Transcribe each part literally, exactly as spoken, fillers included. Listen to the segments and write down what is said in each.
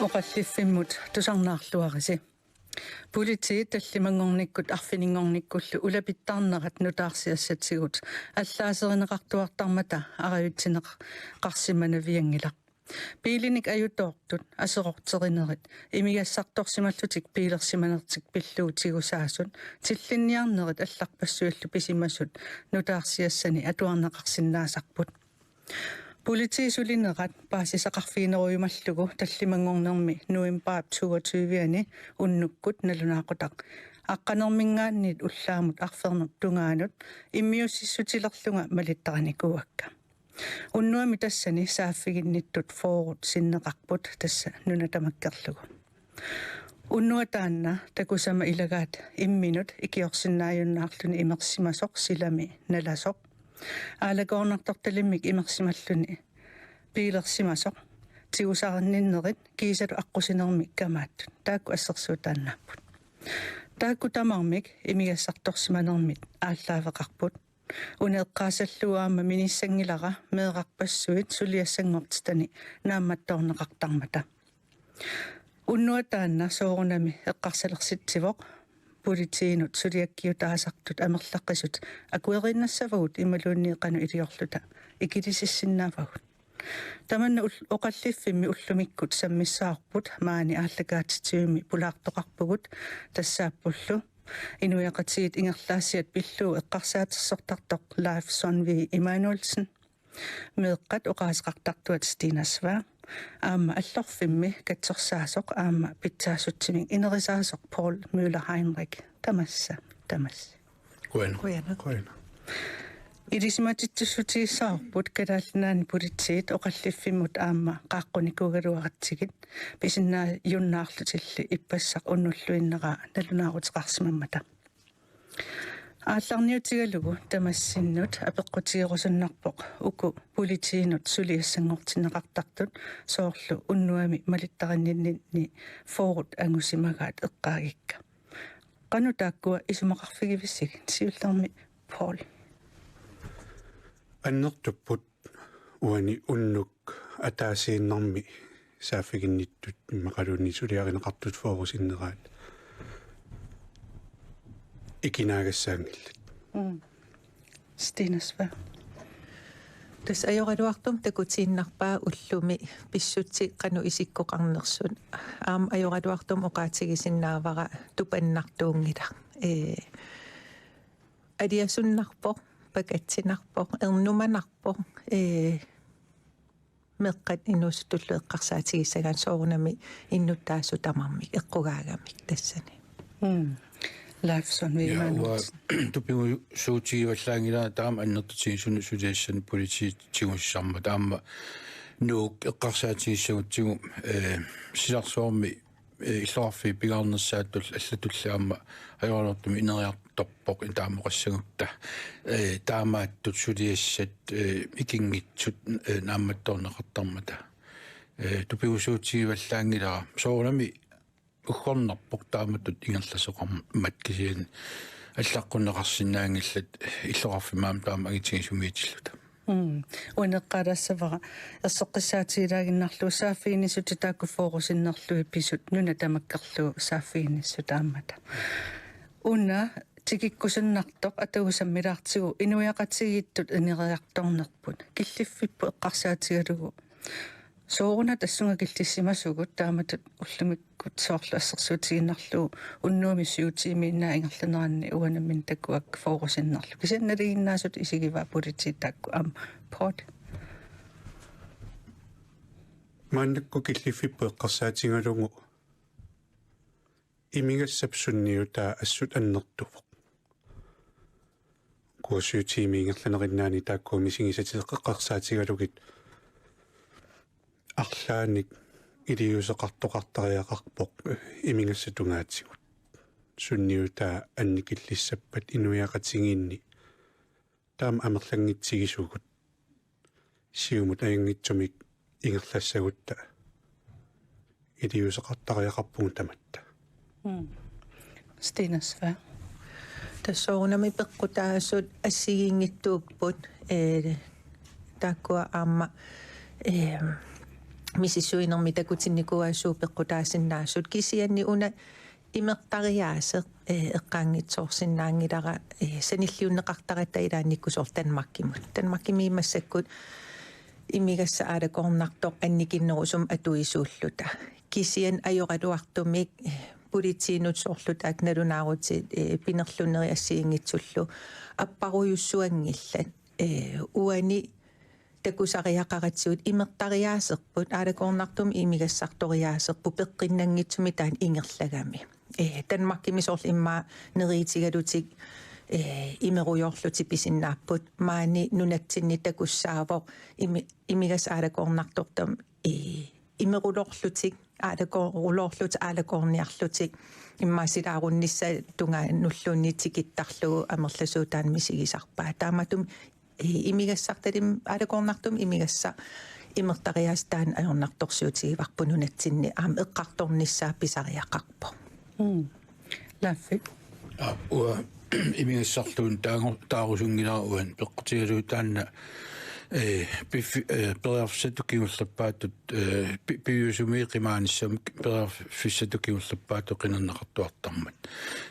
Oqalliffimmut tusarnaarluarisi. Politiit tallimanngornikkut arfininngornikkullu ulapittarnerat nutaarsiassatigut allaaserineqartuartarmata arajutsineqarsimanavianngilaq. Biilinik ajutoortut, aserorterinerit, imigassartorsimallutik biilersimanertik pillugu tigusaasut, tillinniarnerit allarpassuillu pisimasut nutaarsiassani atuarneqarsinnaasarput. Politiit sulinerat paasisaqarfiginerujumallugu tallimanngornermi novembarip toogtyve-ani unnukkut nalunaaqutaq aqqanerminngaanniit ullaamut arfernup tungaanut immiussissutilerlunga malittarinikuuakka. Unnuami tassani saaffiginnittut fyrret sinneqarput, tassa nuna tamakkerlugu. Unnuaq taanna takusama ilagaat imminut ikiorsinnaajunnaarluni imersimasoq silami nalasoq. Aalakoornartortalimmik imersimalluni biilersimasoq. Tigusarinninnerit kiisalu aqqusinermi kamaattut. Taakku assersuutaannaapput. Taakku tamarmik imigassartorsimanermit aallaaveqarput. Una eqqaasallugu aamma minissanngilara meerarpassuit suliassanngortitani naammattoorneqartarmata. Unnuaq taanna soorunami eqqarsalersitsivoq politiinut suliakkiutaasartut amerlaqisut akueriinnassavagut imaluunniit qanoq iliorluta ikilisissinnaavagut. Tamanna ul-, oqalliffimmi ullumikkut sammissavarput maani aallakaatitsivimmi pulaartoqarpugut tassaappullu inuiaqatigiit ingerlaasiat pillugu eqqarsaatersortartoq Leif Sundvig Immanuelsen. Meeqqat oqaaseqartartuat Stina Svea. Aamma Allorfimmi katsorsaasoq aamma pitsaasutsimik inerisaasoq Paul Møller Heinrich. Tamassa, tamassa. Qujanaq. Qujanaq. Qujanaq. Ilisimatitsissutigissavarput Kalaallit Nunaanni politiit oqalliffimmut aamma qaaqqunikuugaluaratsigit pisinnaajunnaarlutilli ippassaq unnulluinnera nalunaaruteqarsimammata. Aallarniutigalugu tamassinnut apeqqutigerusunnarpoq uku politiinut suliassanngortinneqartartut soorlu unnuami malittarinninninni fyrret angusimagaat eqqaagikka. Qanoq taakkua isumaqarfigivissigit, siullermik Paul? Annertupput uani unnuk ataasiinnarmi saaffiginnittut immaqaluunniit suliarineqartut fyrret sinneraat ikinaagassaanngillat. Mm. Stina Svea. Tassa ajoraluartumik takutiinnarpaa ullumi pissutsit qanoq isikkoqarnersut. Aamma ajoraluartumik oqaatigisinnaavara tupannartuunngilaq. Ee, aliasunnarpoq, pakatsinarpoq, ernumanarpoq, ee, meeqqat inuusuttullu eqqarsaatigissagaat soorunami innuttaasut tamarmik eqqugaagamik tassani. Mm. Leif Sundvig. Ja, Immanuelsen. Uanga tupigusuutigivallaanngilara taama annertutigisumik suliassanik politiit tigusisarmata aamma Nuuk eqqarsaatigissagutsigu, ee, silarsuarmi, ee, illoqarfiit pingaarnersaatut allatulli aamma ajoraluartumik ineriartorpoq taama oqassagutta. Ee, taamaattut suliassat, ee, ikinngitsut, ee, naammattoorneqartarmata. Ee, tupigusuutigivallaanngilara. Soorunami uggornarpoq taamatut ingerlasoqarmat kisianni allaqqunneqarsinnaanngillat illoqarfimmi aamma taama angitigisumilluta. Mm. Uanga eqqaalaassavara erseqqissaatigilaaginnarlugu saaffiginnissutit taakku fyrret sinnerlugit pisut nuna tamakkerlugu saaffiginnissutit taammata. Una tikikkusunnartoq atagu sammilaartigu inuiaqatigiittut ineriartornerput. Killiffipput eqqarsaatigalugu sooruna tassunga killissimasugut taamatut ullumikkut soorlu assersuutigiinnarlugu unnuami syv tiimiinnaat ingerlaneranni uanga nammineq takuakka fyrret sinnerlugit. Kisianni nalinginnaasutut isigivaat politiit taakku aamma. Paul. Maannakkut killiffipput eqqarsaatigalugu imigassap sunniutaa assut annertuvoq. Kuussuutiimi ingerlanerinnaani taakku misigisatit eqqarsaatigalugit arlaannik iliuuseqartoqartariaqarpoq imigassat tungaatigut. Sunniutaa annikillissappat inuiaqatigiinni taama amerlanngitsigisugut. Siumut ajunngitsumik ingerlassagutta iliuuseqartariaqarpugut tamatta. Mm. Stina Svea. Tassa soorunami peqqutaasut assigiinngitsuupput, ee, taakkua aamma, ee, misissuinermi takutinnikuuasugut peqqutaasinnaasut, kisianni una imertariaaseq, ee, eqqaanngitsoorsinnaanngilara, ee, sanilliunneqartaratta ilaannikkusoorlu Danmarkimut. Danmarkimi massakkut imigassaq aalakoornartoq annikinnerusumik atuisuulluta. Kisianni ajoraluartumik, ee, politiinut soorlu taakku nalunaarutit, ee, pinerluneri assigiinngitsullu apparujussuanngillat, ee, uani takusariaqaratsigu imertariaaserput, aalakoornartumik imigassartoriaaserput peqqinnanngitsumik taanna ingerlagami. Ee, Danmarkimi soorlu immaqa neriuutigalutik, ee, imerujoorlutik pisinnaapput, maani nunatsinni takussaavoq imi-, imigassaq aalakoornartortam, ee, imeruloorlutik, aalakooruloorlutik, aalakoorniarlutik, immaqa silaarunnissaat tungaanulluunniit tikittarlugu amerlasuut taanna misigisarpaat. Taamaattumik, ee, imigassartalim-, aalakoornartumik imigassaq imertariaaseq taanna ajornartorsiutigivarput nunatsinni aamma eqqartornissaa pisariaqarpoq. Mm. Laffik. Aa, uanga imigassarluunniit taango-, taarusunngilara uani peqqutigalugu taanna, ee, piffi-, ee, periarfissatut kingullerpaatut, ee, pi-, piviusumik qimaanissamut periarfissatut kingullerpaatut qinerneqartuartarmat.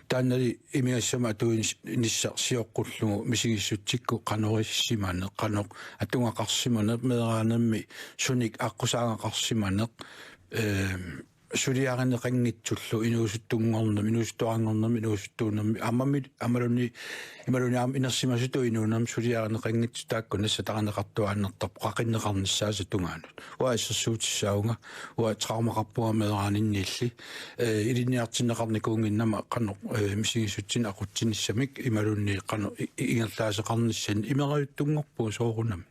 Taannali imigassamut atuinis-, nissaq sioqqullugu misigissutsikkut qanorissimaneq, qanoq atugaqarsimaneq, meeraanermi sunik aqqusaagaqarsimaneq, ee, suliarineqanngitsullu inuusuttunngornermi, inuusuttuaranngornermi, inuusuttuunermi, aammami, aammaluunniit, imaluunniit aamma inersimasutut inuunermi suliarineqanngitsut taakku nassatarineqartuaannartarput qaqinneqarnissaasa tungaanut. Uanga assersuutissaavunga, uanga traumaqarpunga meeraaninniilli, ee, ilinniartinneqarnikuunnginnama qanoq, ee, misigissutsinik aqutsinissamik imaluunniit qanoq i-, i-, ingerlaaseqarnissanik imerajuttunngorpugut soorunami.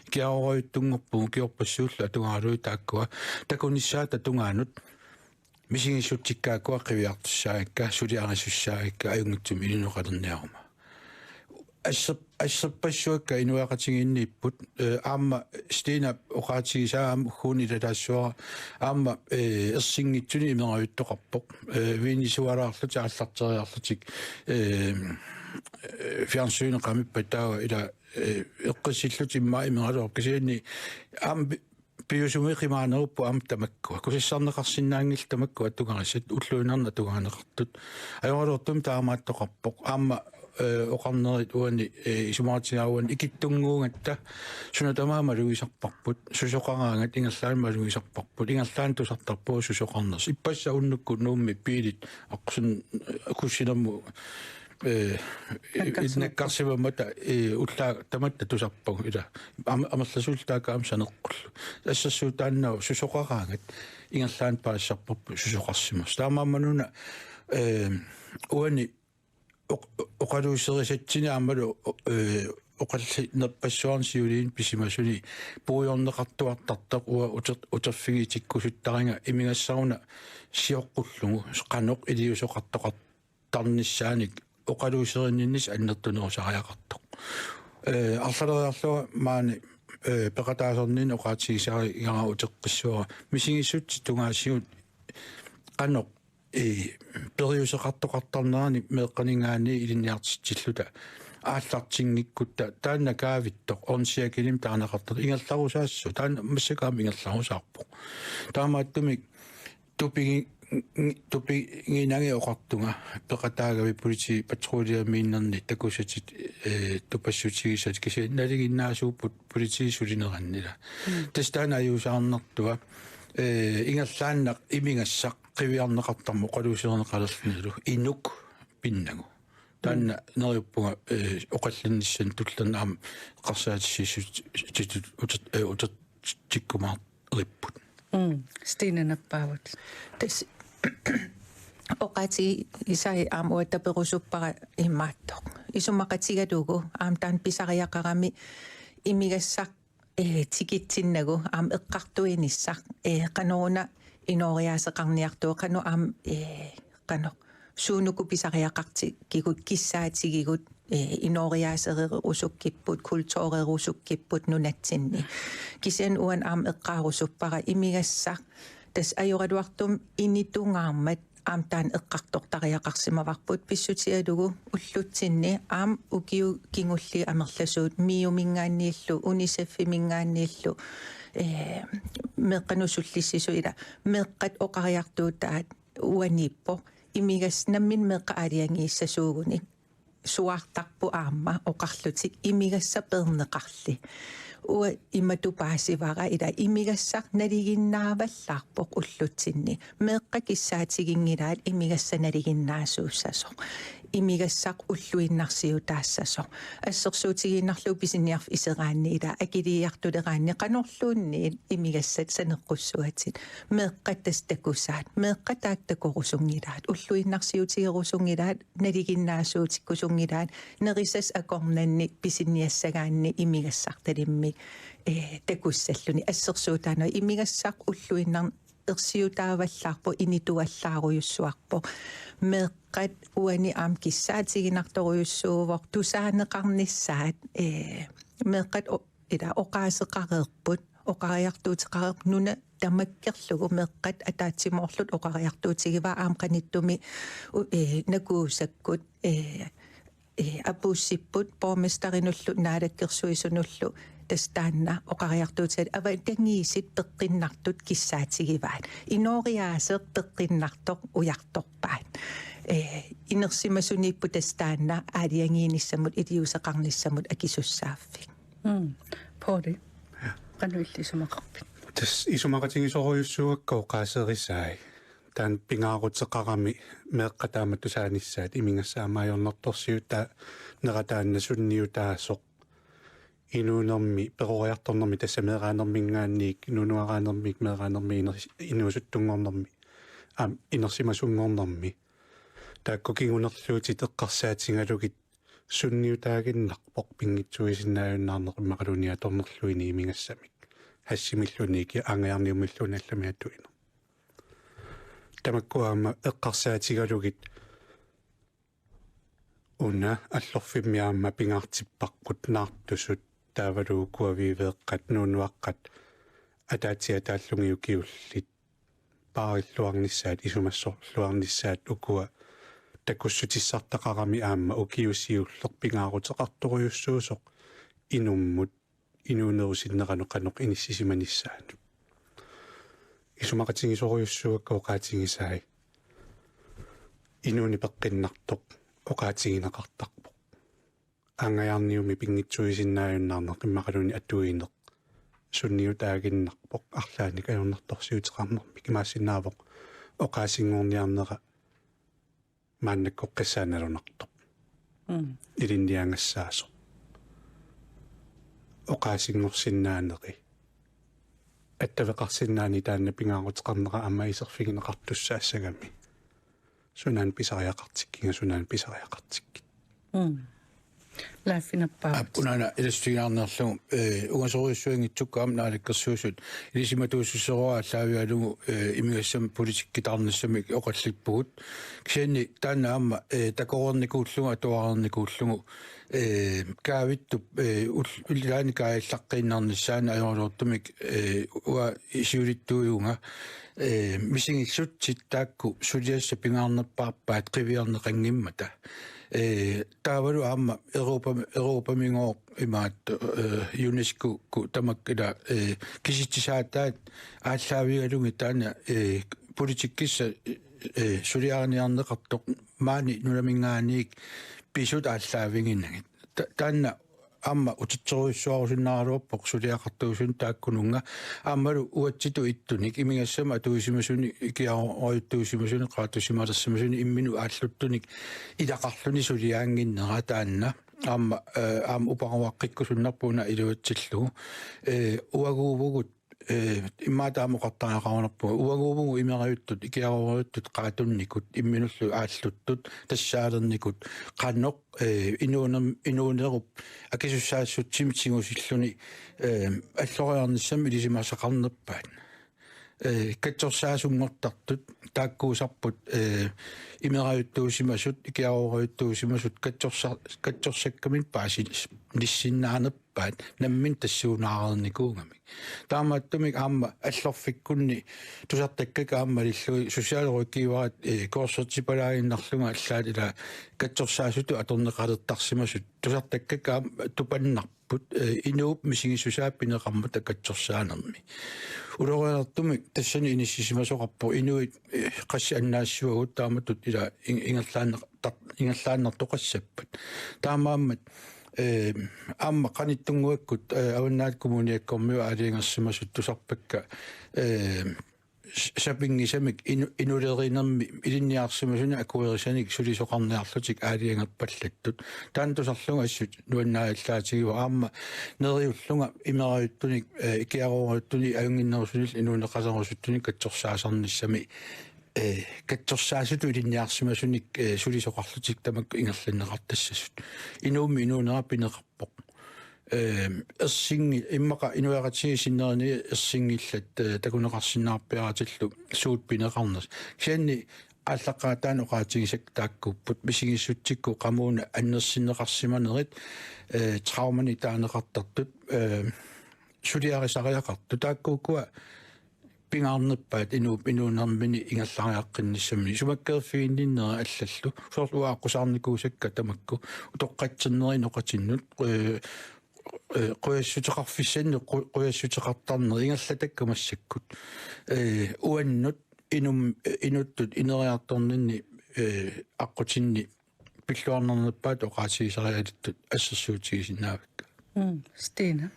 Ikiaroorajuttunngorpugut, ukiorpassuullu atugaralugit taakkua takunissaata tungaanut misigissutsikka taakkua qiviartussaagakka, suliarisussaagakka, ajunngitsumik ilinnut qalerniaruma. Asser-, asserpassuakka inuiaqatigiinniipput, ee, aamma Stinap oqaatigisaa aamma ugguuna ilalaassuara aamma, ee, ersinngitsunik imerajuttoqarpoq. Ee, Venezuelaarlutik aallarteriarlutik, ee, ee, fjernsynit qamippat taava ila, ee, eqqissillutik immaqa imeraluarput kisianni aamma pi-, piviusumik qimaanerupput aamma tamakkua. Kusassarneqarsinnaanngillat tamakkua atugarisat, ulluinnarni atugaaneqartut. Ajoraluartumik taamaattoqarpoq. Aamma, ee, oqarnerit uani, ee, isumaqatigiiaat uani ikittunnguugatta suna tamaat malugisarparput, susoqaraangat ingerlaannaq malugisarparput, ingerlaannaq tusartarpugut susoqarnersoq. Ippassaq unnukkut Nuummi biilit aqqusin-, ee, kussinermut ee, Nakkarsimapput. Nakkarsimammata, ee, ullaaq tamatta tusarpagut ila. Am-, amerlasuullu taakku aamma saneqqullutik. Assersuut taanna susoqaraangat ingerlaannaq paasisarparput susoqarsimasoq. Taamaammat una, ee, uani oq-, oqaluuserisatsinnut aammalu, ee, oqallinnerpassuarnik siuliini pisimasuni puigorneqartuartartoq uanga uter-, uterfigitikkusuttariga imigassaq una sioqqullugu qanoq iliuuseqartoqart- tarnissaanik oqaluuserinnissaq annertunerusariaqartoq. Ee, arlaleriarlunga maani, ee, peqataasorninni oqaatigisarigara uteqqissuara. Misigissutsit tungaasigut qanoq, ee, periuseqartoqartarneranik meeqqaninngaanniit ilinniartitsilluta aallartinngikkutta taanna kaavittoq, onsiakilim taaneqartartoq, ingerlarusaassooq, taanna massakkut aamma ingerlarusaarpoq. Taamaattumik tupigi-, tupiginnginnami oqartunga peqataagavit politiipatruljemiinnerni takusatit, ee, tupassutigisatit kisianni nalinginnaasuupput politiit sulinerannila. Mm. Tassa taanna ajuusaarnartua, ee, ingerlaannaq imigassaq qiviarneqartarmat oqaluuserineqalerlunilu inuk pinnagu. Taanna neriuppunga, ee, oqallinnissamut tullerni aamma eqqarsaatissiissutitut uter-, ee, utertikkumaaripput. Mm. Stine Nappaavutit. Tassa oqaatigisai aamma uanga taperusuppara imaattoq. Isumaqatigalugu aamma taanna pisariaqarami imigassaq, ee, tikitsinnagu aamma eqqartuinissaq, ee, qanoruna inooriaaseqarniartugut, qanoq aamma, ee, qanoq suunuku pisariaqartigigut, kissaatigigut, ee, inooriaasererusukkipput, kulturerusukkipput nunatsinni. Kisianni uanga aamma eqqaarusuppara imigassaq tassa ajoraluartumik initungaarmat aamma taanna eqqartortariaqarsimavarput pissutigalugu ullutsinni aamma ukiut kingulliit amerlasuut MIO-minngaanniillu, UNICEF-iminngaanniillu, ee, meeqqanut sullissisut ila, meeqqat oqariartuutaat uaniippoq, imigassaq nammineq meeqqat aalajangiissasuugunik, suaartarput aamma oqarlutik imigassaq peerneqarli. Uanga imatut paasivara ila imigassaq nalinginnaavallaarpoq ullutsinni. Meeqqat kissaatiginngilaat imigassaq nalinginnaasuussasoq. Imigassaq ulluinnarsiutaassasoq. Assersuutigiinnarlugu pisiniarfik iseraanni ila akiliiartuleraanni qanorluunniit imigassat saneqqussuatit. Meeqqat tassa takusaat. Meeqqat taakku takorusunngilaat. Ulluinnarsiutigerusunngilaat. Nalinginnaasuutikkusunngilaat, nerisassat akornanni pisiniassagaanni imigassartalimmik, ee, takussalluni. Assersuutaanut imigassaq ulluinnarsiutaavallaarpoq, inituallaarujussuarpoq. Meeqqat uani aamma kissaatiginartorujussuuvoq, tusaaneqarnissaat, ee, meeqqat o-, ila oqaaseqareerput, oqariartuuteqareerput, nuna tamakkerlugu meeqqat ataatsimoorlutik oqariartuutigivaat aamma qanittumi u-, ee, Nakuusakkut, ee, ee, apuussipput borgmesterinullu naalakkersuisunullu tassa taanna oqariartuutigalugu avatangiisit peqqinnartut kissaatigivaat. Inooriaaseq peqqinnartoq ujartorpaat. Ee, inersimasuniippoq tassa taanna aalajangiinissamut iliuuseqarnissamut akisussaaffik. Mm. Pouli. Ja. Qanoq illit isumaqarpit? Tassa isumaqatigisorujussuugakku oqaaserisai. Taanna pingaaruteqarami meeqqat taamatut tusaanissaat imigassaq aamma ajornartorsiutaanerata taanna sunniutaasoq. Inuunermi, peroriartornermi tassa meeraanerminngaanniit, nunuaraanermik, meeraanermik, iner-, inuusuttunngornermi, aamma inersimasunngornermi. Taakku kingunerluutit eqqarsaatigalugit sunniutaaginnarpoq pinngitsuuisinnaajunnaarneq immaqaluunniit atornerluineq imigassamik. Hashimilluunniit Angajarniumilluunniit allamik atuineq. Tamakku aamma eqqarsaatigalugit una allorfimmi aamma pingaartipparput naartusut taavalu ukua viiveeqqat nuunuaqqat ataatsiaq ataallugit ukiullit paarilluarnissaat isumassorluarnissaat ukua takussutissartaqarami aamma ukiut siulliit pingaaruteqartorujussuusoq inummut inuunerup sinneranut qanoq inissisimanissaanut. Isumaqatigisorujussuugakku oqaatigisai inuuneq peqqinnartoq oqaatigineqartarpoq. Angajarniumi pinngitsuuisinnaajunnaarneq immaqaluunniit atuineq sunniutaaginnarpoq arlaannik ajornartorsiuteqarnermik. Imaassinnaavoq oqaasinngorniarnera maannakkut qissaanalunartoq. Mm. Ilinniagassaasoq. Oqaasinngorsinnaaneri. Attaveqarsinnaanera taanna pingaaruteqarnera aamma iserfigineqartussaassagami. Sunaana pisariaqartikkiga, sunaana pisariaqartikkit. Mm. Laaffinerpaaq. Aap, unaana ilassutigilaarniarlugu, eh, ungasorujussuanngitsukku aamma Naalakkersuisut ilisimatuussuseruara aallaavigalugu, eh, imigassamik politikkitaarnissamik oqallippugut. Kisianni taanna aamma, eh, takoreernikuullugu, atuareernikuullugu, eh, kaavittup, eh, ul-, ulaani kaajallaqqinniarnissaanut ajoraluartumik, eh, uanga siulittuuvunga, eh, misigissutsit taakku suliassat pingaarnerpaarpaat qiviarneqanngimmata. Eh, taavalu aamma Europa, Europamigooq imaattoq, eh, UNESCO-kkut tamakku ila, eh, kisitsisaataat aallaavigalugit taanna, eh, politikkissat, eh, suliariniarneqartoq maani nunaminngaanniit pisut aallaaviginagit. Ta-, taanna aamma utitserujussuarusunnaaraluarpoq suliaqartuusunut taakkununnga. Aammalu uatsitut ittunik imigassamik atuisimasunik, ikiaroorujuttuusimasunik, qaatusimalersimasunik imminut aalluttunik ilaqarluni suliaannginnera taanna. Aamma, eh, aamma uparuaqqikkusunnarpoq una iluatsillugu. Eh, uaguuvugut, eh, immaqa taama oqartariaqarunarpunga. Uaguuvugut imerajuttut, ikiaroorujuttut qaatunnikut, imminullu aalluttut, tassaalernikut, qanoq, eh, inuunerm-, inuunerup akisussaassutsimik tigusilluni, eh, alloriarnissamik ilisimasaqarnerpaat. Eh, katsorsaasunngortartut, taakkuusarput, eh, imerajuttuusimasut, ikiaroorujuttuusimasut, katsorsa-, katsorsakkamik paasinis-, nissinnaanerput. tusartarpaat, nammineq tassuunaareernikuugamik. Taamaattumik aamma allorfikkunni tusartakkakka aamma malillugit socialrådgiverit, eh, kursusipalaaginnarlunga allaat ila katsorsaasutut atorneqalertarsimasut tusartakkakka aamma tupannarput, eh, inuup misigissusaa pineqarmat katsorsaanermi. Ulorianartumik tassani inissisimasoqarpoq inuit, eh, qassit annaassavagut taamatut ila in-, ingerlaannar-, tar-, ingerlaannartoqassappat. Taamaammat, eh, aamma qanittunnguakkut, eh, Avannaata Kommuniakkormiut aalajangersimasut tusarpakka, eh, s-, sapinngisamik inu-, inulerinermi ilinniarsimasunik akuerisanik sulisoqarniarlutik aalajangerpallattut. Taanna tusarlugu assut nuannaajallaatigivoq aamma neriullunga imerajuttunik, eh, ikiaroorajuttunik ajunnginnerusunillu inuuneqalerusuttunik katsorsaasarnissami, eh, katsorsaasutut ilinniarsimasunik, eh, sulisoqarlutik tamakku ingerlanneqartassasut. Inuummi inuunera pineqarpoq. Eh, ersingi-, immaqa inuiaqatigiit sinnerinerit ersinngillat, eh, takuneqarsinnaarpiaratillu suut pineqarnersut. Kisianni aallaqqaataani oqaatigisakka taakkuupput, misigissutsikkut qamuuna annersinneqarsimanerit, eh, traumanik taaneqartartut, eh, suliarisariaqartut. Taakkuukkua pingaarnerpaat inuup inuunermini ingerlariaqqinnissaminik. Sumakkeerfiginninneri allallu. Soorlu uanga aqqusaarnikuusakka tamakku. Utoqqatsernerit inoqatinnut, eh, eh, qujassuteqarfissannik qu-, qujassuteqartarnerit ingerlatakka massakkut. Eh, uannut inum-, eh, inuttut ineriartorninni, eh, aqqutinni pilluarnarnerpaatut oqaatigisarialittut assersuutigisinnaavakka. Mm, Stina.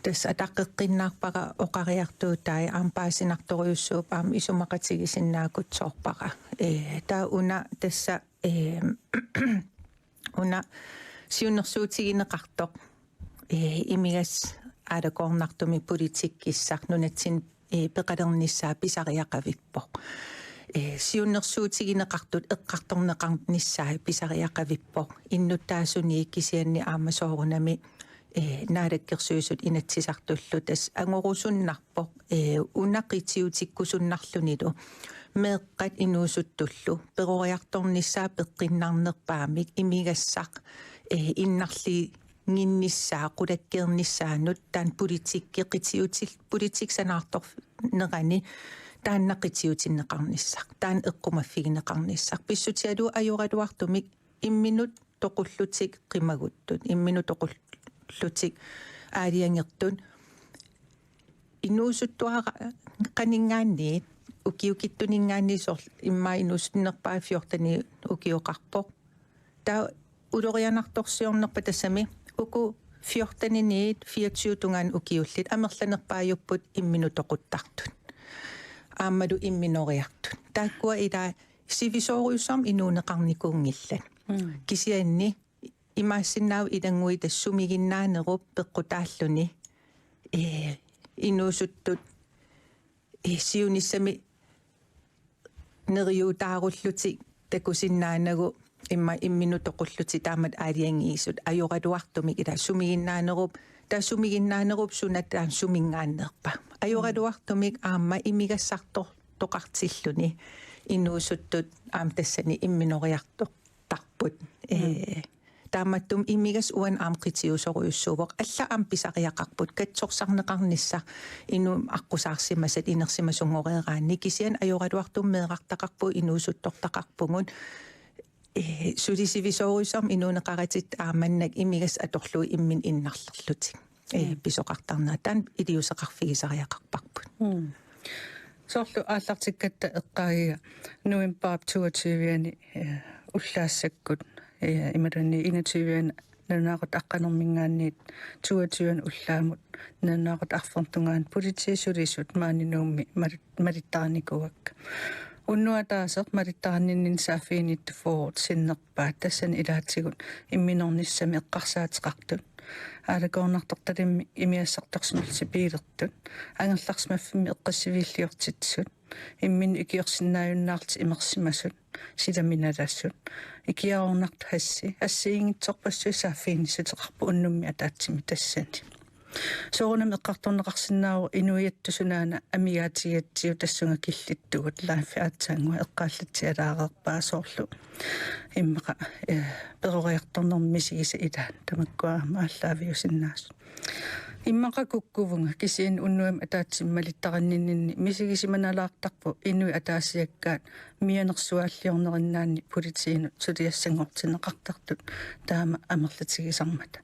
Tassa ataqqeqqinnaarpara oqariartuutai aamma paasinartorujussuupput aamma isumaqatigisinnaagutsoorpara. Eh, taava una tassa, eh, una siunnersuutigineqartoq, eh, imigassaq aalakoornartumik politikkissaq nunatsinni, eh, peqalernissaa pisariaqavippoq. Eh, siunnersuutigineqartut eqqartorneqarnissaat pisariaqavippoq. Innuttaasuniit kisianni aamma soorunami, eh, Naalakkersuisut Inatsisartullu tassa angorusunnarpoq, eh, una qitiutikkusunnarlunilu meeqqat inuusuttullu peroriartornissaa peqqinnarnerpaamik imigassaq, eh, innarliinnginnissaa qulakkeernissaanut taanna politikki qitiutil-, politikki sanaartornerani taanna qitiutinneqarnissaq, taanna eqqumaffigineqarnissaq. Pissutigalugu ajoraluartumik imminut toqullutik qimaguttut, imminut toqullutik aalajangertut. Inuusuttuaraqaninngaanniit, ukiukittuningaanniit soorlu immaqa inuusuttunerpaat fjorteninik ukioqarpoq. Taava ulorianartorsiornerpaat tassami uku fjorteniniit fireogtyve tungaanut ukiullit amerlanerpaajupput imminut toquttartut. Aammalu imminoriartut. Taakkua ila sivisoorujussuarmik inuuneqarnikuunngillat. Mm. Kisianni imaassinnaavoq ilannguit tassa sumiginnaanerup peqqutaalluni, eh, inuusuttut, eh, siunissami neriuutaarullutik takusinnaanagu immaqa imminut toqullutik taamatut aalajangiisut ajoraluartumik ila sumiginnaanerup, taava sumiginnaanerup suna taanna suminngaanneerpa. Ajoraluartumik aamma imigassartor-, toqartilluni inuusuttut aamma tassani imminoriartortarput. Mm. Eh, taamaattumik imigassaq uani aamma qitiusorujussuuvoq. Allat aamma pisariaqarput. Katsorsarneqarnissaq inummik aqqusaarsimasat inersimasunngoreeraanni. Kisianni ajoraluartumik meerartaqarpugut inuusuttortaqarpugut. Eh, suli sivisoorujussuarmik inuuneqaratik aamma naak imigassaq atorlugu imminnut innarlerlutik. Eh, mm, pisoqartarnerat. Taanna iliuuseqarfigisariaqarparput. Mm. Soorlu aallartikkatta eqqaagiga novembarip toogtyve-ani, eh, ullaassakkut, eh, imaluunniit enogtyve-ani nalunaaqutaq aqqanerminngaanniit toogtyve-ani ullaamut nalunaaqutaq arfernup tungaanut politiit sulisut maani Nuummi mali-, malittarinikuuakka. Unnuaq ataaseq malittarininninni saaffiginnittut fyrret sinnerpaat, tassani ilaatigut imminornissami eqqarsaateqartut. Aalakoornartortalimmik imigassartorsimallutik biilertut. Angerlarsimaffimmi eqqissiffiilliortitsisut. Imminnut ikiorsinnaajunnaarlutik imersimasut. Silaminalassut. Ikiaroornartut hassi. Assigiinngitsorpassuit saaffiginnissuteqarput unnummi ataatsimik tassani. Soorunami eqqartorneqarsinnaavoq inuiattut sunaana amigaatigigatsigu tassunga killittugut. Leif aatsaannguaq eqqaallatsialaareerpaa soorlu immaqa, eh, peroriartornermi misigisat ilaat tamakkua aamma aallaaviusinnaasut. Immaqa kukkuvunga kisianni unnuami ataatsimik malittarinninninni misigisimanalaartarpoq inuit ataasiakkaat mianersuaalliornerinnaanni politiinut suliassanngortinneqartartut taama amerlatigisarmata.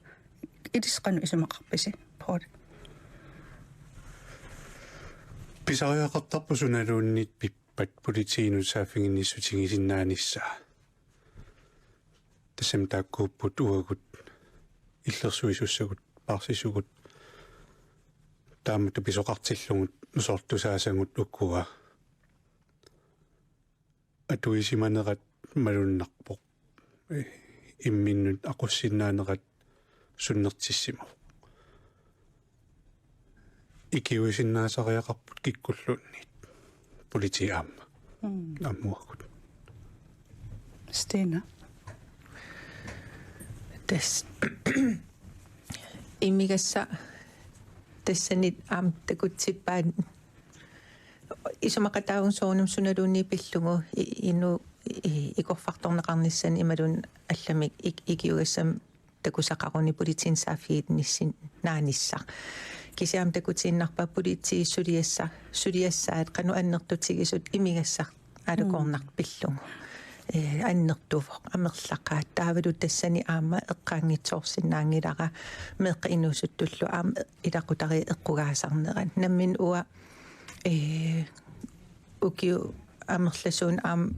Ilissi qanoq isumaqarpisi, Poul? Pisariaqartarpoq sunaluunniit pippat politiinut saaffiginnissutigisinnaanissaa. Tassami taakkuupput uagut illersuisussagut, paarsisugut, taamatut pisoqartillugu nusortusaasagut ukua. Atuisimanerat malunnarpoq. Eh, imminnut aqussinnaanerat sunnertissimavoq. Ikiuisinnaasariaqarput kikkulluunniit. Politiit aamma. Mm. Aamma uagut. Stina. Tassa. Imigassaq tassani aamma takutsippaat isumaqataavunga soorunami sunaluunniit pillugu i-, inuit i-, ikorfartorneqarnissannut imaluunniit allamik ik-, ikiugassamik takusaqaruni politiinut saaffiginnissinnaanissaq. Kisianni aamma takutiinnarpaa politiit suliassa-, suliassaat qanoq annertutigisut imigassaq aalakoornartoq pillugu. Eh, annertuvoq, amerlaqaat. Taavalu tassani aamma eqqaanngitsoorsinnaanngilara meeqqat inuusuttullu aamma ilaqutariit eqqugaasarnerat. Nammineq uanga, eh, ukiut amerlasuut aamma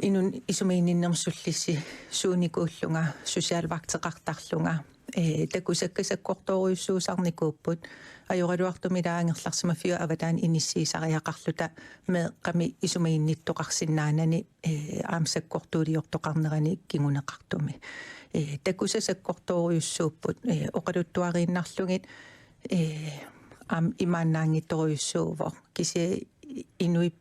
inunnut isumaginninnermut sullissisuunikuullunga, socialvagteqartarlunga, eh, takusakka sakkortoorujussuusarnikuupput, ajoraluartumik ilaa angerlarsimaffiup avataani inissiisariaqarluta meeqqami isumaginnittoqarsinnaanani, eh, aamma sakkortuuliortoqarnerani kinguneqartumi. Eh, takusat sakkortoorujussuupput, eh, oqaluttuariinnarlugit, eh, aamma imaannaanngitsorujussuuvoq. Kisianni inuit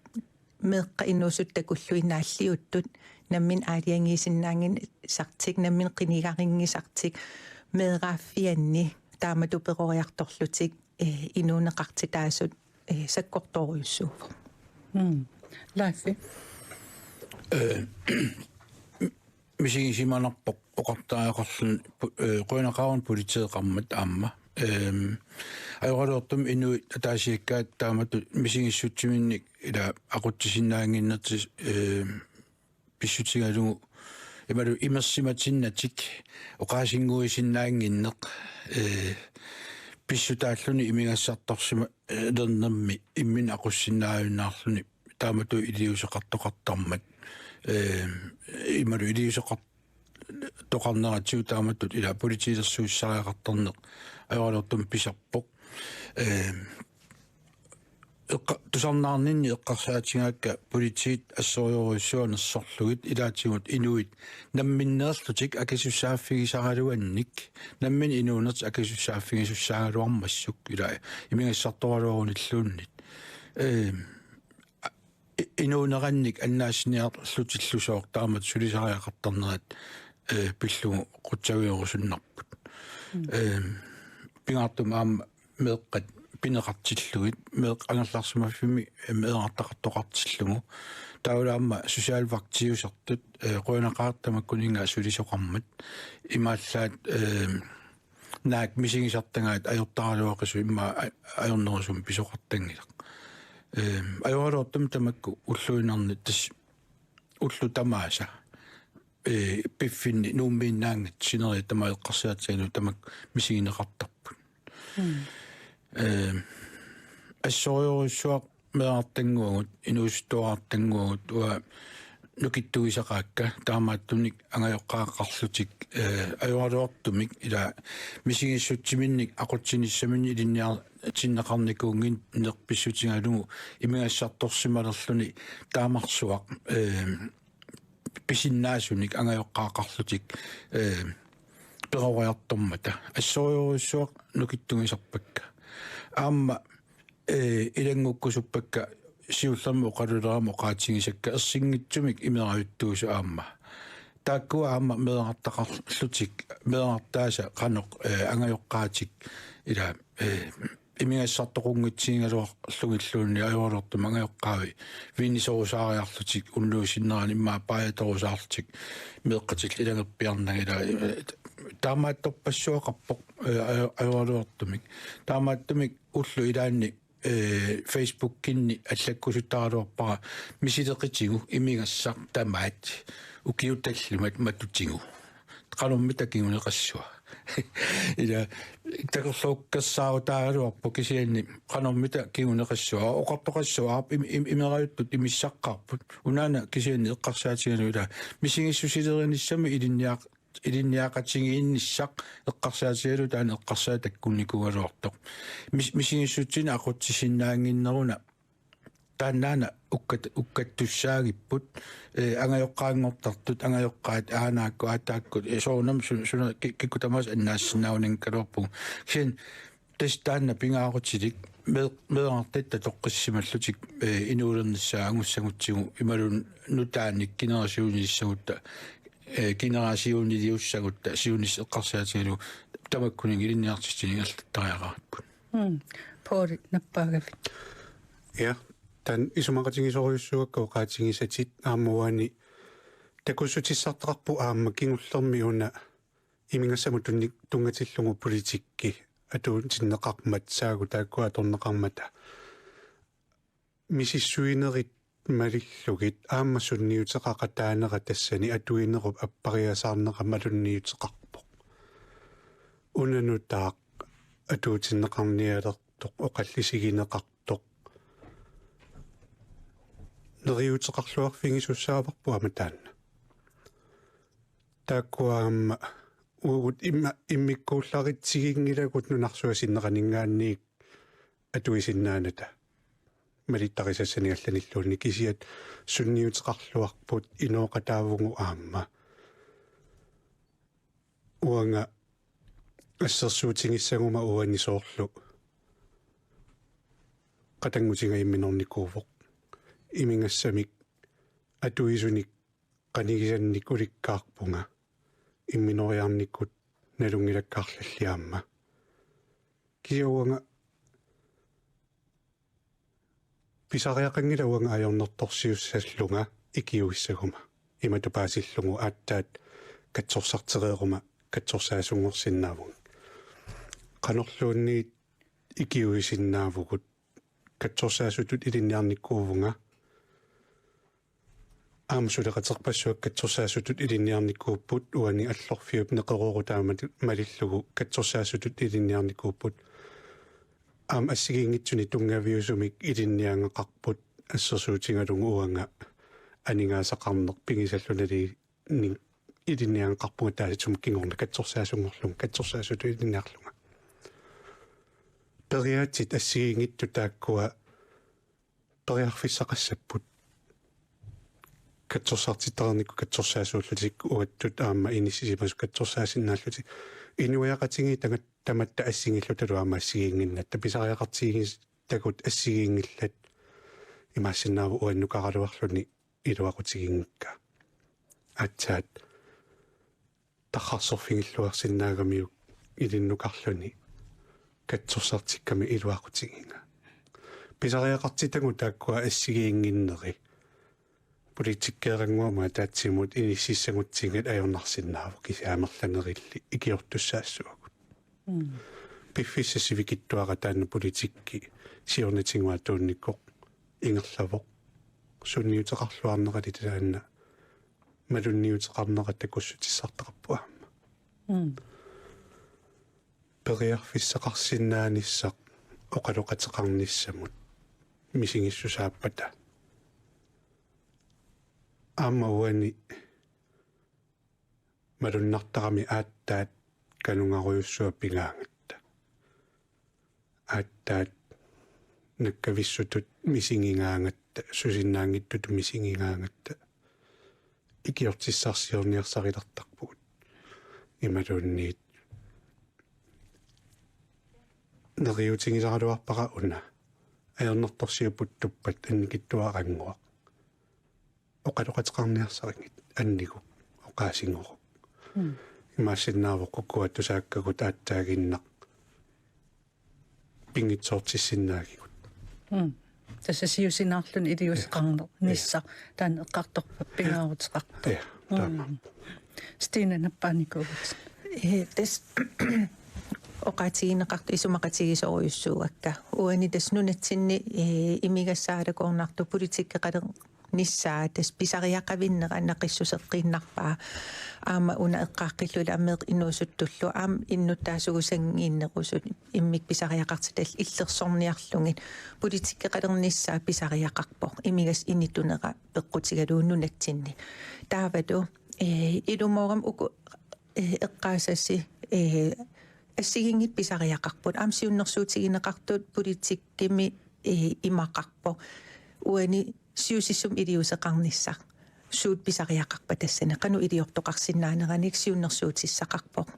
meeqqat inuusuttut takullugit naalliuttut nammineq aalajangiisinnaanngisartik, nammineq qinigarinngisartik, meeraaffianni taamatut peroriartorlutik, eh, inuuneqartitaasut, eh, sakkortoorujussuuvoq. Mm. Leif? Eh, misigisimanarpoq oqartariaqarluni pu-, eh, qujanaqaaruna politeeqarmat aamma. Ehm, ajoraluartumik inuit ataasiakkaat taamatut misigissutsiminnik ila aqutsisinnaannginnertik, ehm, pissutigalugu imaluunniit imersimatinnatik oqaasinnguisinnaannginneq, eh, pissutaalluni imigassartorsima-, eh, -lernermi imminut aqussinnaajunnaarluni taamatut iliuuseqartoqartarmat, eh, imaluunniit iliuuseqar-, toqarneratigut taamatut ila politiilersuussisariaqartarneq ajoraluartumik pisarpoq. Eh, eqqa-, tusarnaarninni eqqarsaatigaakka politiit assorujussuaq nersorlugit ilaatigut inuit namminneerlutik akisussaaffigisaraluannik, nammineq inuunertik akisussaaffigisussaagaluarmassuk ila imigassartoraluarunilluunniit. Eh, i-, inuunerannik annaassiniarlutillusooq taamatut sulisariaqartarnerat, eh, pillugu qutsavigerusunnarput. Mm. Eh, pingaartumik aamma meeqqat pineqartillugit, meeqqat angerlarsimaffimmi meerartaqartoqartillugu. Taavalu aamma socialvagtiusartut, eh, qujanaqaaq tamakkuninnga sulisoqarmat. Imaallaat, eh, naak misigisartagaat ajortaraluaqisut immaqa a-, ajornerusumik pisoqartanngilaq. Ehm, ajoraluartumik tamakku ulluinnarni tassa ullut tamaasa, eh, piffinni Nuummiinnaanngitsut sineriak tamaat eqqarsaatigalugit tamakku misigineqartarput. Mm. Ehm, assorujussuaq meerartannguagut, inuusuttuarartannguagut, uanga nukittugisaqaakka, taamaattunik angajoqqaaqarlutik, eh, ajoraluartumik ila misigissutsiminnik aqutsinissaminnik ilinniartinneqarnikuunnginneq pissutigalugu imigassartorsimalerluni taamarsuaq, eh, pisinnaasunik angajoqqaaqarlutik, eh, peroriartormata. Assorujussuaq nukittugisarpakka. Aamma, eh, ilanngukkusuppakka siullermik oqalulerama oqaatigisakka ersinngitsumik imerajuttuusut aamma. Taakkua aamma meerartaqarlutik, meerartaasa qanoq, eh, angajoqqaatik, Ila, eh, imigassartoqqunngitsigigaluarlugilluunniit ajoraluartumik angajoqqaavi vinisorusaariarlutik unnuisinneranik immaqa paajatorusaarlutik meeqqatillu ilagerpiarnagit ila, eh, taamaattorpassuaqarpoq, eh, ajo-, ajoraluartumik. Taamaattumik ullut ilaanni, eh, Facebookinni allakkusuttaraluarpara misileqitigu imigassaq tamaat ukiut tallimat matutigu. Qanormita kinguneqassua. Ila takorluukkersaarutaagaluarpoq kisianni qanormita kinguneqassua. Oqartoqassua aap im-, im-, imerajuttut imissaqqaarput. Unaana kisianni eqqarsaatigalugu ila misigissusilerinissamik ilinniaq-, ilinniaqatigiinnissaq eqqarsaatigalugu taanna eqqarsaat takkunnikuugaluartoq. Mis-, misigissutsinik aqutsisinnaannginneruna taannaana ukkat-, ukkattussaagipput, eh, angajoqqaanngortartut, angajoqqaat aanaakkut, aataakkut, eh, soorunami su-, suna ki-, kikkut tamaasa annaassinnaagunanngikkaluarpugut. Kisianni tassa taanna pingaarutilik mee-, meerartatta toqqissisimallutik, eh, inuulernissaa angussagutsigu imaluunniit nutaanik generationilissagutta, eh, generationiliussagutta siunissaq eqqarsaatigalugu tamakkuninnga ilinniartitsineq ingerlattariaqarparput. Mm. Poul nappaagavit. Ja, taanna isumaqatigisorujussuugakku oqaatigisatit aamma uani takussutissartaqarpoq aamma kingullermi una imigassamut tunni-, tunngatillugu politikki atuutinneqarmat saagut taakkua atorneqarmata. Misissuinerit malillugit aamma sunniuteqaqataanera tassani atuinerup appariasaarnera malunniuteqarpoq. Una nutaaq atuutinneqarnialertoq oqallisigineqartoq. Neriuuteqarluarfigisussaavarput aamma taanna. Taakkua aamma uagut imma-, immikkuullaritsiginngilagut nunarsuaq sinneqaninngaanniit atuisinnaanata malittarisassanigallanilluunniit kisiat sunniuteqarluarput inooqataavugut aamma. Uanga assersuutigissaguma uani soorlu qatanngutiga imminornikuuvoq. Imigassamik atuisunik qanigisannik ulikkaarpunga imminoriarnikkut nalunngilakka arlallit aamma. Kisianni uanga pisariaqanngilaq uanga ajornartorsiussallunga ikiuissaguma. Imatut paasillugu aatsaat katsorsartereeruma katsorsaasunngorsinnaavunga. Qanorluunniit ikiuisinnaavugut katsorsaasutut ilinniarnikuuvunga. Aamma suleqaterpassuit katsorsaasutut ilinniarnikuupput uani Allorfiup neqeroorutaa mali-, malillugu katsorsaasutut ilinniarnikuupput. Aamma assigiinngitsunik tunngaviusumik ilinniagaqarput assersuutigalugu uanga aningaasaqarneq pigisallunali ning ilinniagaqarpunga taassuma kingorna katsorsaasunngorlunga katsorsaasutut ilinniarlunga. Periaatsit assigiinngitsut taakkua periarfissaqassapput. Katsorsartittareernikkut katsorsaasuullutik uattut aamma inissisimasut katsorsaasinnaallutik. Inuiaqatigiit tanga-, tamatta assigiillutalu aamma assigiinnginnatta pisariaqartigisagut assigiinngillat imaassinnaavoq uannukaraluarluni iluaqutiginngikkaa. Aatsaat tarrarsorfigilluarsinnaagamiuk ilinnukarluni katsorsartikkami iluaqutigiga. Pisariaqartitagut taakkua assigiinnginneri politikkeerannguamut ataatsimut inississagutsigit ajornarsinnaavoq kisianni amerlanerilli ikiortussaassuagut. Mm. Piffissaq sivikitsuaraq taanna politikki siornatigut atuunnikoq ingerlavoq. Sunniuteqarluarnerali taanna malunniuteqarnera takussutissartaqarpoq aamma. Mm. Periarfissaqarsinnaanissaq oqaloqateqarnissamut misigissusaappata. Aamma uani malunnartarami aatsaat kanungarujussuaq pigaangatta. Aatsaat nakkavissutut misigigaangatta, susinnaanngitsutut misigigaangatta. Ikiortissarsiorniarsarilertarpugut. Imaluunniit neriuutigisaraluarpara una. Ajornartorsiut puttuppat annikitsuarannguaq. Oqaloqateqarniarsarigit annigu oqaasigooq. Mm. Imaassinnaavoq kukkuattusaakkagut aatsaaginnaq pinngitsoortissinnaagigut. Mm. Tassa siusinaarluni iliuuseqarnissaq taanna eqqartorpat pingaaruteqartoq. Ja, taama. Mm. Stina Nappaanikuuvutit. Ee, tassa oqaatigineqartut isumaqatigisorujussuuakka. Uani tassa nunatsinni, ee, imigassaq aalakoornartoq politikkeqalernissaa tassa pisariaqavinnera naqissuseqqiinnarpaa. Aamma una eqqaaqqilluni aamma meeqqat inuusuttullu aamma innuttaasugut sanngiinnerusut immikkut pisariaqartitallit illersorniarlugit. Politikkeqalernissaa pisariaqarpoq. Imigassaq initunera peqqutigalugu nunatsinni. Taavalu, ee, ilumoorami uku, ee, eqqaasasi, ee, assigiinngitsut pisariaqarput. Aamma siunnersuutigineqartut politikkimi, ee, imaqarpoq. Uani siusissumik iliuuseqarnissaq. Suut pisariaqarpat tassani qanoq iliortoqarsinnaaneranik siunnersuutissaqarpoq.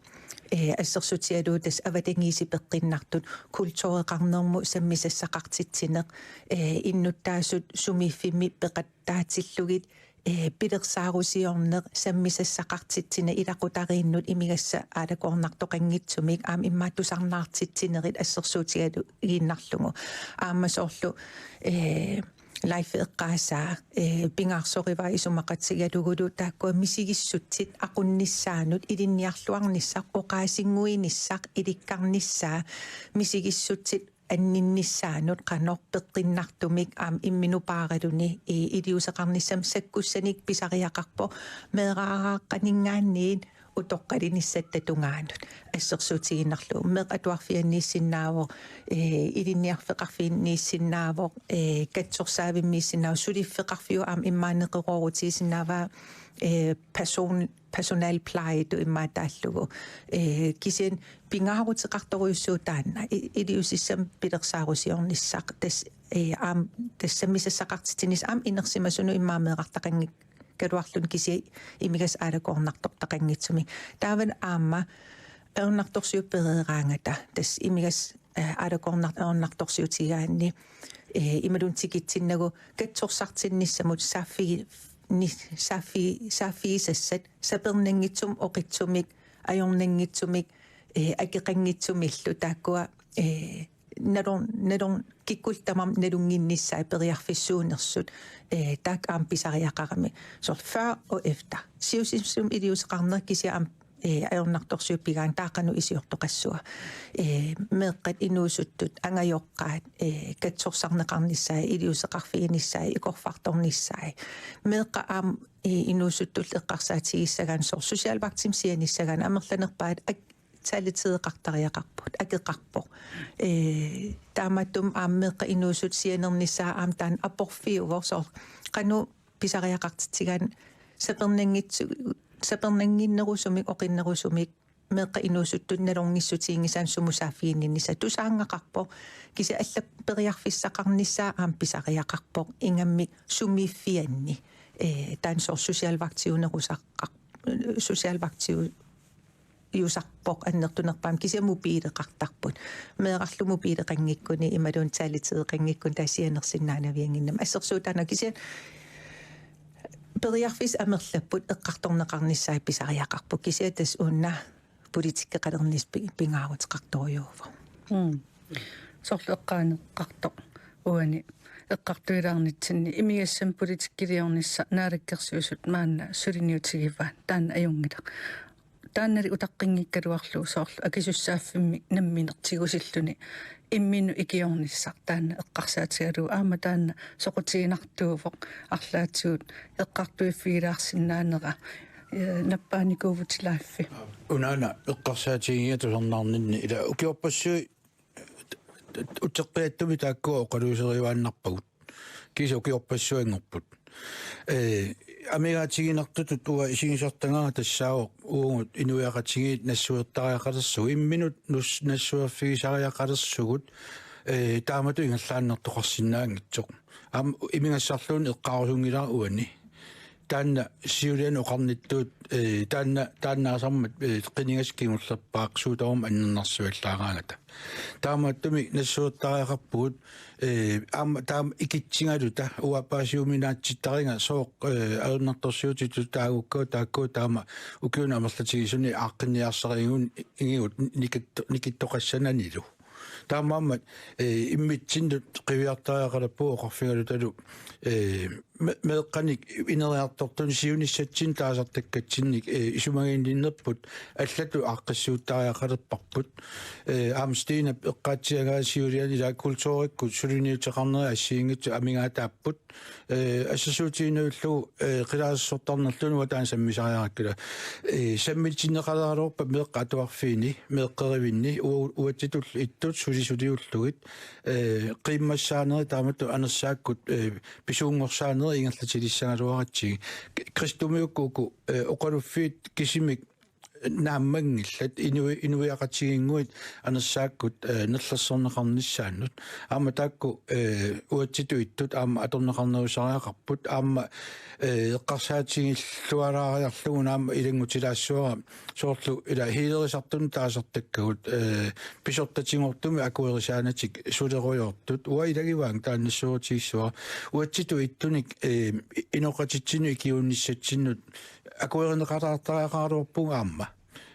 Ee, assersuutigalugu tassa avatangiisit peqqinnartut, kultureqarnermut sammisassaqartitsineq, ee, innuttaasut sumiiffimmi peqattaatillugit, ee, pilersaarusiorneq, sammisassaqartitsineq ilaqutariinnut imigassaq aalakoornartoqanngitsumik aamma immaqa tusarnaartitsinerit assersuutigalugiinnarlugu. Aamma soorlu, ee, Leif eqqaasaa, ee, pingaarsorivaa isumaqatigalugulu taakkua misigissutsit aqunnissaannut ilinniarluarnissaq oqaasinnguinissaq ilikkarnissaa misigissutsit anninnissaannut qanoq peqqinnartumik aamma imminut paaraluni, ee, iliuuseqarnissamut sakkussanik pisariaqarpoq meeraaraaqqaninngaanniit utoqqalinissatta tungaanut. Assersuutigiinnarlugu meeqqat atuarfianniissinnaavoq, ee, ilinniarfeqarfiinniissinnaavoq, ee, katsorsaavimmiissinnaavoq, suliffeqarfiup aamma immaqa neqeroorutigisinnaavaa, ee, person-, personalplejitut immaqa taallugu. Ee, kisianni pingaaruteqartorujussuuvoq taanna. I-, iliuusissamik pilersaarusiornissaq. Tassa, ee, aamma tassa sammisassaqartitsinissaq aamma inersimasunut immaqa meerartaqanngik- kaluarluni kisianni imigassaq aalakoornartortaqanngitsumik. Taavalu aamma ajornartorsiut pereeraangata tassa imigassaq, ee, aalakoornar-, ajornartorsiutigigaanni, ee, imaluunniit tikitsinnagu katsorsartinnissamut saaffi-, ni-, saaffi-, saaffigisassat sapernanngitsumik oqitsumik, ajornanngitsumik, ee, akeqanngitsumillu taakkua, ee, nalor-, nalor-, kikkullu tamarmik nalunnginnissaat periarfissuunersut, ee, taakku aamma pisariaqaramik. Soorlu før og efter. Siusissumik iliuuseqarneq kisianni aamma, ee, ajornartorsiut pigaanni taava qanoq iliortoqassava. Ee, meeqqat inuusuttut angajoqqaat, ee, katsorsarneqarnissaat, iliuuseqarfiginissaat, ikorfartornissaat. Meeqqat aamma, ee, inuusuttullu eqqarsaatigissagaanni soorlu socialvagtimik sianissagaanni amerlanerpaat ak-, taliteeqartariaqarput, akeqarpoq. Ee, taamaattumik aamma meeqqat inuusuttut sianernissaat aamma taanna aporfiuvoq soorlu qanoq pisariaqartitsigaanni sapernanngitsu-, sapernannginnerusumik, oqinnerusumik, meeqqat inuusuttut nalornissutiginngisaannik sumut saaffiginninnissaa tusaangaqarpoq, kisianni allat periarfissaqarnissaat aamma pisariaqarpoq, ingammik sumiiffianni, ee, taanna soorlu socialvagtiunerusaqqar-, socialvagtiu-, -usarpoq annertunerpaamik kisianni mobileqartarput. Meerarlu mobileqanngikkuni imaluunniit taliteeqanngikkuni taava sianersinnaanaviannginnami. Assersuutaana kisianni periarfissat amerlapput eqqartorneqarnissaat pisariaqarpoq. Kisianni tassa una politikkeqalernissaq pi-, pingaaruteqartorujuuvoq. Mm. Soorlu eqqaaneqartoq uani eqqartuilaarnitsinni imigassamik politikkiliornissaq Naalakkersuisut maanna suliniutigivaat, taanna ajunngilaq. Taannali utaqqinngikkaluarlugu soorlu akisussaaffimmik nammineq tigusilluni imminut ikiornissaq taanna eqqarsaatigalugu aamma taanna soqutiginartuuvoq arlaatigut eqqartuiffigilaarsinnaanera, ee, nappaanikuuvutit Leif. Unaana eqqarsaatigiga tusarnaarninni ila ukiorpassuit uteqqiattumi taakkua oqaluuserivaannarpagut. Kisianni ukiorpassuanngorput. Ee, amigaatiginartutut uanga isigisartagara tassaavoq uagut inuiaqatigiit nassuertariaqalersugut. Imminut nus-, nassuerfigisariaqalersugut. Ee, taamatut ingerlaannartoqarsinnaanngitsoq. Aamma imigassarluunniit eqqaarusunngilara uani. Taanna siuliani oqarnittut, ee, taanna, taannaasarmat, ee, qinigassaq kingullerpaaq suut tamarmik annernarsivallaaraangata. Taamaattumik nassuertariaqarpugut, ee, aamma taama ikitsigaluta uanga paasiuminaatsittariga sooq, ee, ajornartorsiutitut taagukka taakku taama ukiuni amerlatigisuni aaqqinniarsarigigut nikitto-, nikittoqassananilu. Taamaammat, eh, immitsinnut qiviartariaqalerpugut oqarfigalutalu, eh, me-, meeqqanik ineriartortunik siunissatsinnik taasartakkatsinnik, eh, isumaginninnerput allatut aaqqissuuttariaqalerparput. Eh, aamma Stinap eqqaatsiagaa siuliani ila kulturikkut suliniuteqarnerit assigiinngitsut amigaataapput. Eh, assersuutiginnarlugu, eh, qilaasersortarnerluni uanga taanna sammisariaqarpara. Eh, sammitinneqaleraluarpat meeqqat atuarfiini, meeqqerivinni, u-, uatsitullu ittut sulisuliullugit, eh, qiimmassaanerit taamatut anersaakkut, eh, pisuunngorsaanerit ingerlatilissagaluaratsigit. K-, kristumiukkut uku, eh, oqaluffiit kisimik naammanngillat inu-, inuiaqatigiinnguit anersaakkut, eh, nerlersorneqarnissaannut. Aamma taakku, eh, uatsitut ittut aamma atorneqarnerusariaqarput. Aamma, eh, eqqarsaatigillualaariarlugu aamma ilanngutilaassavara soorlu ila healerisartunut taasartakkagut, eh, pisortatigoortumik akuerisaanatik sulerujoortut. Uanga ilagivaanga taanna nassuerutigissavara. Uatsitut ittunik, eh, inoqatitsinnut ikiuinnissatsinnut akuerineqalaartariaqaraluarpunga aamma.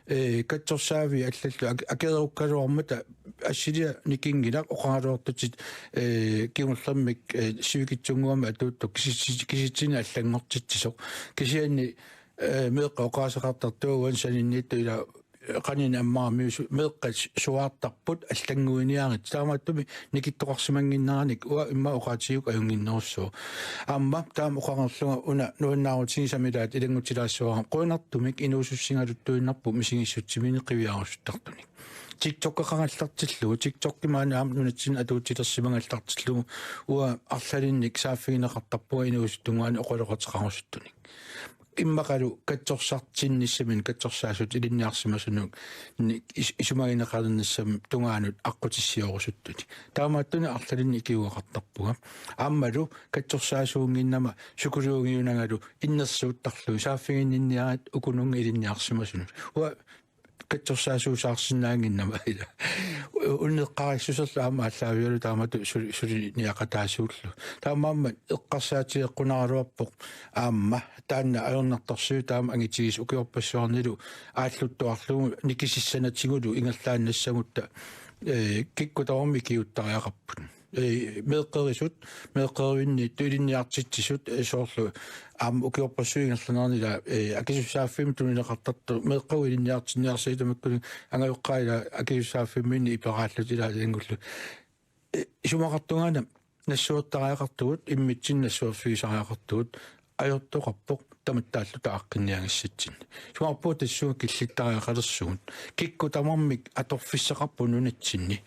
Eh, katsorsaaviit allallu ak-, akerukkaluarmata assiliaq nikinngilaq oqaraluartutit, eh, kingullermik, eh, sivikitsunnguamik atuuttoq kisitsi-, kisitsineq allanngortitsisoq. Kisianni, eh, meeqqat oqaaseqartartut uani saninniittut ila, eh, qanini ammaramiuk su-, meeqqat suaartarput allannguiniaritsi. Taamaattumik nikittoqarsimannginneranik uanga immaqa oqaatigigukku ajunnginnerussaaq. Aamma taama oqangerlunga una nuannaarutigisamilaat ilanngutilaassavara qujanartumik inuusussigaluttuinnarpoq misigissutsiminnik qiviarusuttartunik. TikTokeqagallartillugu, TikTokki maani aamma nunatsinni atuutilersimagallartillugu uanga arlalinnik saaffigineqartarpunga inuusuttungaani oqaloqateqarusuttunik. Immaqalu katsorsartinnissaminnik katsorsaasutut ilinniarsimasunut ni-, is-, isumagineqalernissamut tungaanut aqqutissiorusuttunik. Taamaattunik arlalinnik ikiueqartarpunga. Aammalu katsorsaasuunnginnama psykologiunangalu innersuuttarlugit saaffiginninniarit ukununnga ilinniarsimasunut. Uanga katsorsaasuusaarsinnaannginnama ila. U-, unneqqarissuserlu aamma aallaavigalugu taamatut suli-, suliniaqataasuullugu. Taamaammat eqqarsaatigeqqunaraluarpoq aamma taanna ajornartorsiut taama angitigisoq ukiorpassuarnilu aalluttuarlugu nikisissanatigulu ingerlaannassagutta, eh, kikkut tamarmik ikiuuttariaqarput. Eh, meeqqerisut, meeqqerivinniittut ilinniartitsisut, eh, soorlu aamma ukiorpassuit ingerlaneranni ila, eh, akisussaaffimmik tunineqartartut meeqqagut ilinniartinniarsariit tamakkuninnga angajoqqaat ila akisussaaffimminni iperaallutik ila ilanngullugu. Eh, isumaqartungaana nassuertariaqartugut, immitsinnut nassuerfigisariaqartugut, ajortoqarpoq tamattaalluta aaqqinniagissatsinnik. Isumaqarpunga tassunga killittariaqalersugut. Kikkut tamarmik atorfissaqarput nunatsinni.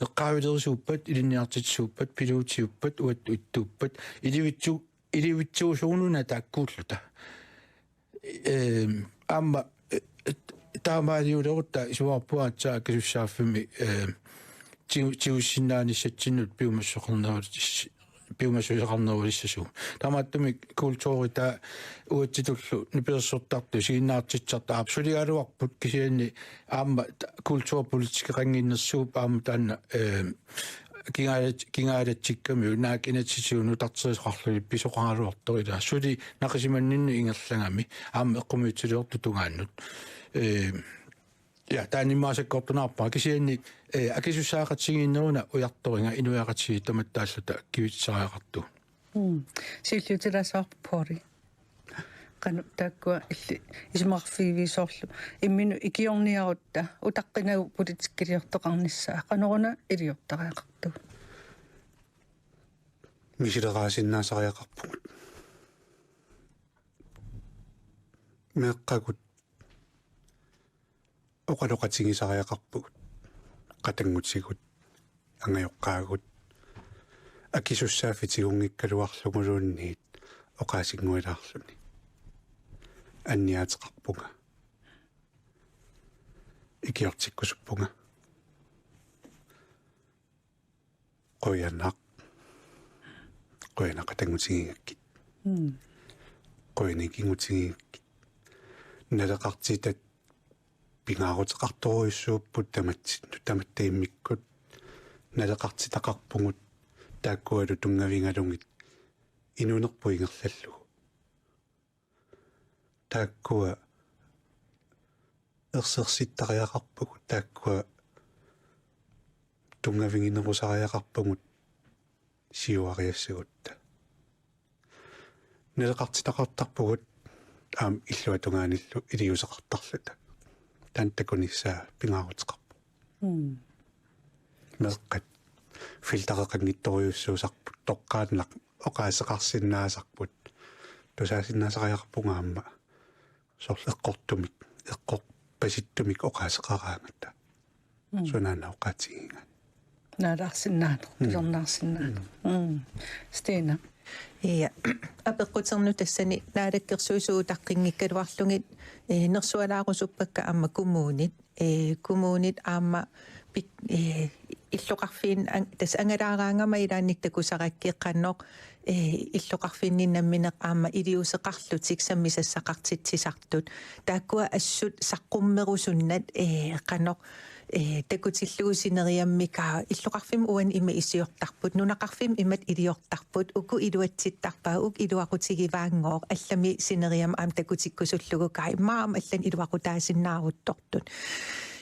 Eqqaavilerisuuppat, ilinniartitsisuuppat, piluutiuppat, uattut ittuuppat, ilivitsu-, ilivitsuusugununa taakkuulluta. Ehm, aamma, eh, taamaaliulerutta isumaqarpunga aatsaat akisussaaffimmi, ehm, tiu-, tigussinnaanissatsinnut piumassuseqarnerulis-, piumassuseqarnerulissasugut. Taamaattumik kulturitaa uatsitullu nipilersortartut isiginnaartitsisartut aap suligaluarput kisianni aamma ta-, kulturpolitikeqannginnersuup aamma taanna, ehm, kingaalat-, kingaalatsikkamiuk naak inatsisitigut nutarterisoqarluni pisoqaraluartoq ila suli naqisimanninnut ingerlagami aamma eqqumiitsuliortut tungaannut. Ehm, Ja, taanna immaqa sakkortunerarpara kisianni, eh, akisussaaqatigiinneruna ujartoriga inuiaqatigiit tamattaalluta kivitsisariaqartugut. Mm. Siulliutilaassavarput Poori. Qanoq taakkua illit isumaqarfigiviuk soorlu imminut ikiorniarutta utaqqinagu politikkiliortoqarnissaa. Qanoruna iliortariaqartugut? Misileraasinnaasariaqarpugut. Meeqqagut oqaloqatigisariaqarpugut. Qatanngutigut, angajoqqaagut, akisussaaffik tigunngikkalaarluguluunniit oqaasinnguilaarluni. Anniaateqarpunga. Ikiortikkusuppunga. Qujanaq. Qujanaq qatanngutigigakkit. Mm. Qujanaq ikinngutigigakkit. Naleqartitat pingaaruteqartorujussuupput tamatsinnut tamatta immikkut. Naleqartitaqarpugut taakkualu tunngavigalugit inuunerput ingerlallugu. Taakkua ersersittariaqarpagut, taakkua tunngaviginerusariaqarpugut siuariassagutta. Naleqartitaqartarpugut aamma illuatungaanillu iliuuseqartarluta. Taanna takunissaa pingaaruteqarpoq. Mm. Meeqqat filtereqanngitsorujussuusarput, toqqaannaq oqaaseqarsinnaasarput. Tusaasinnaasariaqarpunga aamma soorlu eqqortumik, eqqorpasittumik oqaaseqaraangata. Mm. Sunaana oqaatigigaanni. Naalaarsinnaaneq, mm, pilornaarsinnaaneq. Mm. Mm. Stina. Ja, apeqquternut tassani Naalakkersuisut utaqqinngikkaluarlugit, eh, nersualaarusuppakka aamma kommunit, eh, kommunit aamma pik-, eh, illoqarfiin an-, tassa angalaaraangama ilaanni takusarakkit qanoq, eh, illoqarfinni nammineq aamma iliuuseqarlutik sammisassaqartitsisartut. Taakkua assut saqqummerusunnat, eh, qanoq, eh, takutillugu sineriammi kaa illoqarfimmi uani ima iliortarput, nunaqarfimmi imatut iliortarput, uku iluatsittarpaat, uku iluaqutigivaanngooq, allami sineriammi aamma takutikkusullugu kaa immaqa aamma allanik iluaqutaasinnaaruttortut.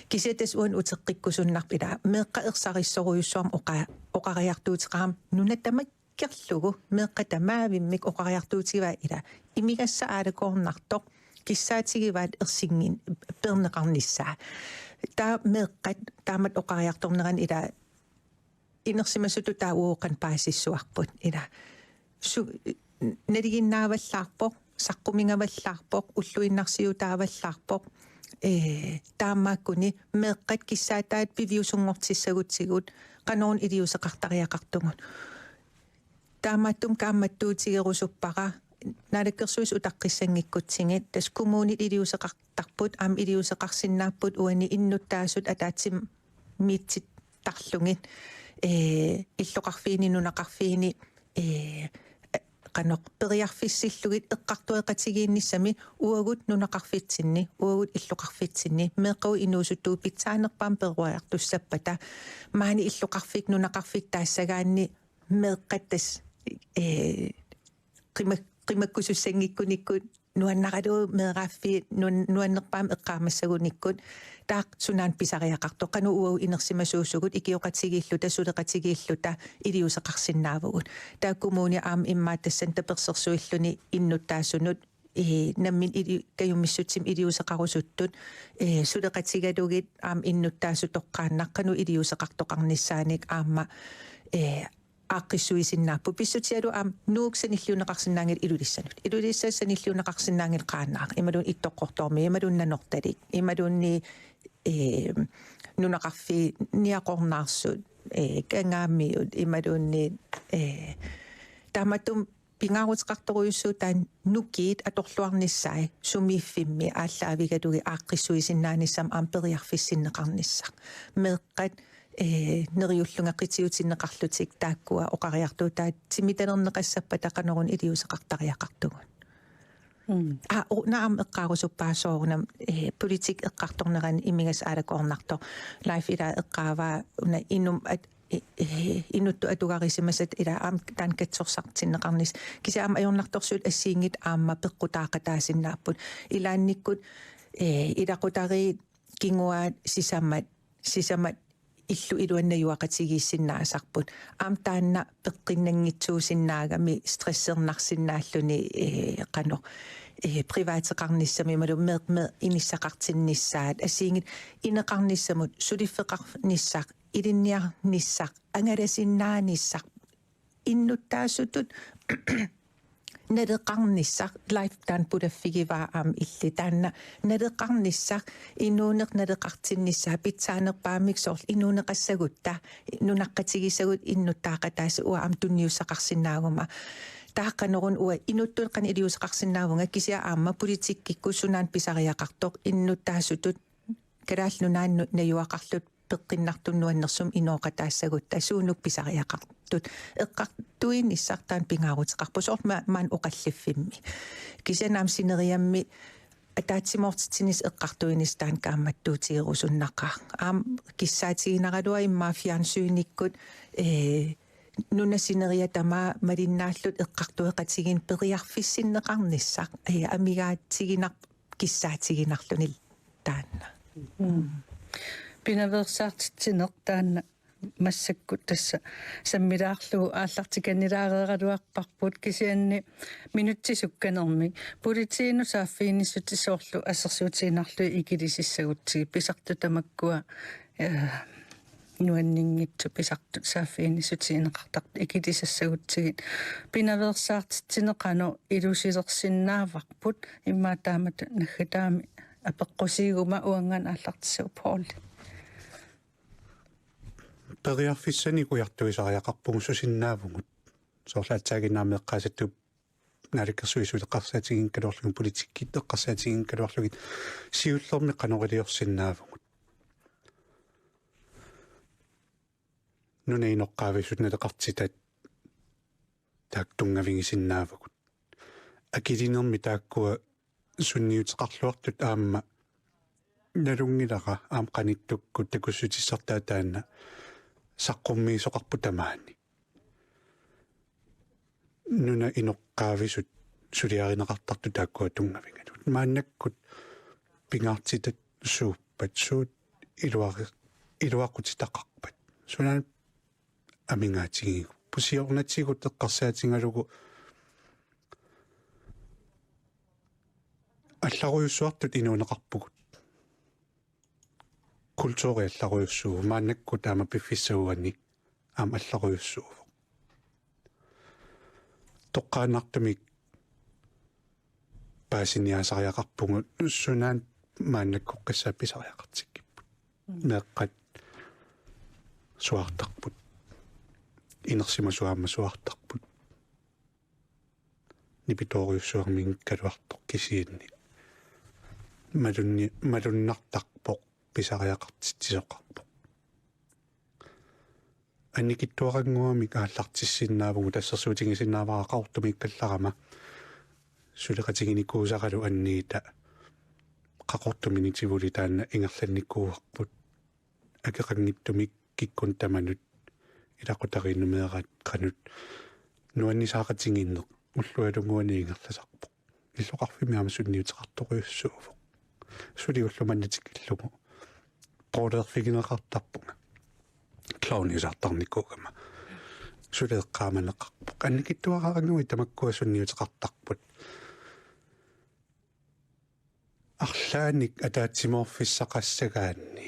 Kisianni tassa uani uteqqikkusunnarpoq ila meeqqat ersarissorujussuarmik oqa-, oqariartuuteqarami nuna tamakkerlugu meeqqat tamaavimmik oqariartuutigivaat ila imigassaq aalakoornartoq kissaatigivaat ersinngin-, peerneqarnissaa. Taava meeqqat taamatut oqariartornerani ila inersimasutut taava uagut qanoq paasissuarput ila. Su-, nalinginnaavallaarpoq, saqqumigavallaarpoq, ulluinnarsiutaavallaarpoq. Ee, taamaakkuni meeqqat kissaataat piviusunngortissagutsigu qanoruna iliuuseqartariaqartugut. Taamaattumik kaammattuutigerusuppara Naalakkersuisut utaqqissanngikkutsigit, tassa kommunit iliuuseqartarput, aamma iliuuseqarsinnaapput uani innuttaasut ataatsimiitittarlugit, ee, illoqarfiini, nunaqarfiini, ee, qanoq periarfissillugit eqqartueqatigiinnissami uagut nunaqarfitsinni, uagut illoqarfitsinni, meeqqagut inuusuttut pitsaanerpaamik peroriartussappata, maani illoqarfik nunaqarfik taassagaanni meeqqat tassa, ee, qima-, qimakkusussanngikkunikkut nuannaralugu meeraaffiit nuan-, nuannerpaamik eqqaamassagunikkut taakku sunaana pisariaqartoq, qanoq uagut inersimasuusugut ikioqatigiilluta, suleqatigiilluta iliuuseqarsinnaavugut. Taava kommuni aamma immaqa tassani tapersersuilluni innuttaasunut, ee, nammineq ili-, kajummissutsimik iliuuseqarusuttut, ee, suleqatigalugit aamma innuttaasut toqqaannaq qanoq iliuuseqartoqarnissaanik aamma, ee, aaqqissuisinnaapput. Pissutigalugu aamma Nuuk sanilliunneqarsinnaanngilaq Ilulissanut. Ilulissat sanilliunneqarsinnaanngilaq Qaanaaq. Imaluunniit Ittoqqortoormiut, imaluunniit Nanortalik, imaluunniit, ee, nunaqarfiniaqornaarsut, ee, Kangaamiut, imaluunniit, ee, taamatut pingaaruteqartorujussuuvoq taanna nukiit atorluarnissaat sumiiffimmi aallaavigalugit aaqqissuisinnaanissamut aamma periarfissinneqarnissaq. Meeqqat, ee, neriullunga qitiutinneqarlutik taakkua oqariartuutaat timitalerneqassappata qanoruna iliuuseqartariaqartugut. Mm. Aa, una aamma eqqaarusuppara soorunami, ee, politik eqqartornerani imigassaq aalakoornartoq. Leif ila eqqaavaa una inum at-, i-, i-, inuttut atugarisimasat ila aamma taanna katsorsartinneqarnissaq. Kisianni aamma ajornartorsiut assigiinngitsut aamma peqqutaaqataasinnaapput. Ilaannikkut, ee, ilaqutariit kinguaat sisamat, sisamat illut iluanni najugaqatigiissinnaasarput. Aamma taanna peqqinnanngitsuusinnaagami stressernarsinnaalluni, ee, qanoq, ee, privateqarnissami imaluunniit meeq-, meeqqat inissaqartinnissaat, assigiinngitsut ineqarnissamut, suliffeqarnissaq, ilinniarnissaq, angalasinnaanissaq, innuttaasutut naleqarnissaq, Leif taanna pulaffigivaa aamma illit, taanna naleqarnissaq, inuuneq naleqartinnissaa, pitsaanerpaamik soorlu inuuneqassagutta, nunaqqatigiissagut innuttaaqataasut uanga aamma tunniussaqarsinnaaguma. Taava qanoruna uanga inuttut qanoq iliuuseqarsinnaavunga kisianni aamma politikkikkut sunaana pisariaqartoq innuttaasutut Kalaallit Nunaannut najugaqarluta peqqinnartumik nuannersumik inooqataassagutta suunuku pisariaqartut. Eqqartuinissaq taanna pingaaruteqarpoq soorlu ma-, maani oqalliffimmi. Kisianni aamma sineriammi ataatsimoortitsinissaq eqqartuinissaq taanna kaammattuutigerusunnaqaaq. Aamma kissaatiginaraluaq immaqa fjernsynikkut, ee, nunap sineriak tamaat malinnaalluta eqqartueqatigiinneq periarfissinneqarnissaq, ee, amigaatiginarpoq kissaatiginarluni taanna. Mm. Pinaveersaartitsineq taanna massakkut tassa sammilaarlugu aallartikannilaareeraluarparput, kisianni minutsit sukkanermik politiinut saaffiginnissutsit soorlu assersuutigiinnarlugit ikilisiissagutsigit, pisartut tamakkua, eh, nuanninngitsut pisartut saaffiginnissutigineqartartut ikilisassagutsigit. Pinaveersaartitsineq qanoq ilusilersinnaavarput, immaqa taamatut naggataamik apeqqusiguma uanngaanniit aallartissavat, Poul. Periarfissanik ujartuisariaqarpugut, susinnaavugut. Soorlu aatsaannguaq aamma eqqaasattut Naalakkersuisut eqqarsaatiginngikkaluarlugit, politikki eqqarsaatiginngikkaluarlugit, siullermik qanoq iliorsinnaavugut. Nunap inoqqaavisut naleqartitat taakku tunngavigisinnaavagut. Akilinermi taakkua sunniuteqarluartut aamma nalunngilara, aamma qanittukkut takussutissartaa taanna saqqummiisoqarpoq tamaani. Nunap inoqqaavisut suliarineqartartut taakkua tunngavigalugit. Maannakkut pingaartitat suuppat, suut iluari-, iluaqutitaqarpat? Sunaana amigaatigigipput? Siornatigut eqqarsaatigalugu allarujussuartut inuuneqarpugut. Kulturi allarujussuuvoq, maannakkut aamma piffissap uani aamma allarujussuuvoq. Toqqaannartumik paasiniaasariaqarpugut, sunaana maannakkoqqissaaq pisariaqartikkipput. Mm. Meeqqat suaartarput. Inersimasut aamma suaartarput. Nipitoorujussuarminngikkaluartoq kisianni. Malunni-, malunnartarpoq, pisariaqartitsisoqarpoq. Annikitsuarannguamik aallartissinnaavugut, assersuutigisinnaavarput Qaqortumiikkallarama suleqatiginikuusaralu anniita Qaqortumini tivoli taanna ingerlannikuuarput. Akeqanngitsumik kikkunnut tamanut ilaqutariinnut meeraakkannut nuannisaaqatigiinneq ullualunnguani ingerlasarpoq. Illoqarfimmi aamma sunniuteqartorujussuuvoq. Suli ulloq manna tikillugu pooleerfigineqartarpunga. Clowniusartarnikuugama. Suli eqqaamaneqarpoq. Annikitsuarannguit tamakkua sunniuteqartarput. Arlaannik ataatsimoorfissaqassagaanni,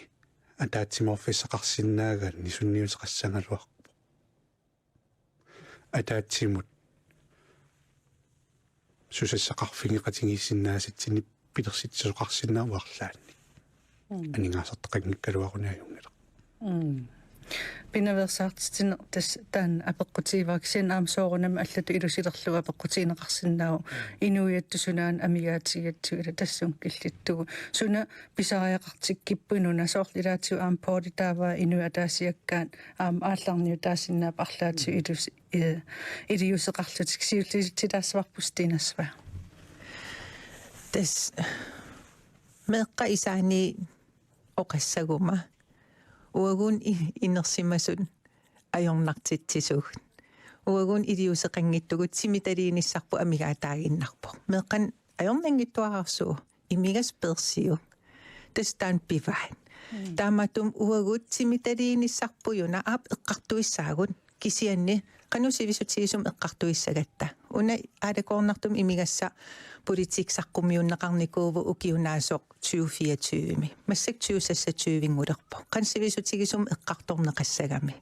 ataatsimoorfissaqarsinnaagaanni sunniuteqassagaluarpoq. Ataatsimut susassaqarfigeqatigiissinnaasatsinnik pilersitsisoqarsinnaavoq arlaannik. Mm. Aningaasartaqanngikkaluaruni ajunngilaq. Mm. Pinaveersaartitsineq tassa taanna apeqqutigivara, kisianni aamma soorunami allatut ilusilerlugu apeqqutigineqarsinnaavoq inuiattut sunaana amigaatigigatsigu, ila tassunga killittugut. Suna pisariaqartikkippununa, soorlu ilaatigut aamma Pouli taava inuit ataasiakkaat aamma aallarniutaasinnaapput arlaatigut ilusi-, eh, iliuuseqarlutik, siulliutilaassavara Stina Svea. Tassa meeqqat isaanni oqassaguma: Uagut i-, inersimasut ajornartitsisugut. Uagut iliuuseqanngitsugut, timitaliinissarput amigaataaginnarpoq. Meeqqanut ajornanngitsuararsuuvoq, imigassaq peersiuk. Tassa taanna pivaat. Mm. Taamaattumik uagut timitaliinissarput una aap eqqartuissaagut. Kisianni qanoq sivisutigisumik eqqartuissagatta. Una aalakoornartumik imigassaq politikki saqqummiunneqarnikuuvoq ukiunaasoq tyve fireogtyve-mi. Massakkut tyve seksogtyve-ngulerpoq. Qanoq sivisutigisumik eqqartorneqassagami.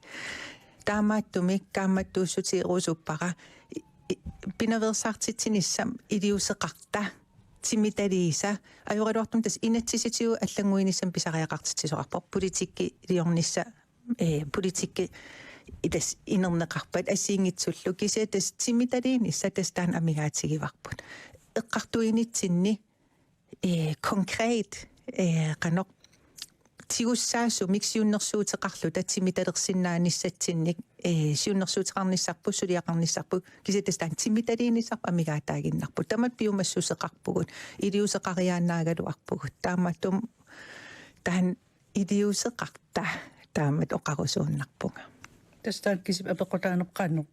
Taamaattumik kaammattuussutigerusuppara i-, i-, pinaveersaartitsinissaq iliuuseqarta, timitaliisa, ajoraluartumik tassa inatsisitigut allannguinissamut pisariaqartitsisoqarpoq, politikkiliornissaq, eh, politikki i-, tassa inerneqarpat assigiinngitsullu, kisianni tassa timitaliinissaq tassa taanna amigaatigivarput. Eqqartuinitsinni, eh, konkret, eh, qanoq tigussaasumik siunnersuuteqarluta timitalersinnaanissatsinnik, eh, siunnersuuteqarnissarput, suliaqarnissarput, kisianni tassa taanna timitaliinissarput amigaataaginnarpoq. Tamatta piumassuseqarpugut, iliuuseqariaannaagaluarpugut. Taamaattumik taanna iliuuseqarta taamatut oqarusuinnarpunga. Tassa taanna kisimi apeqqutaaneq qanoq?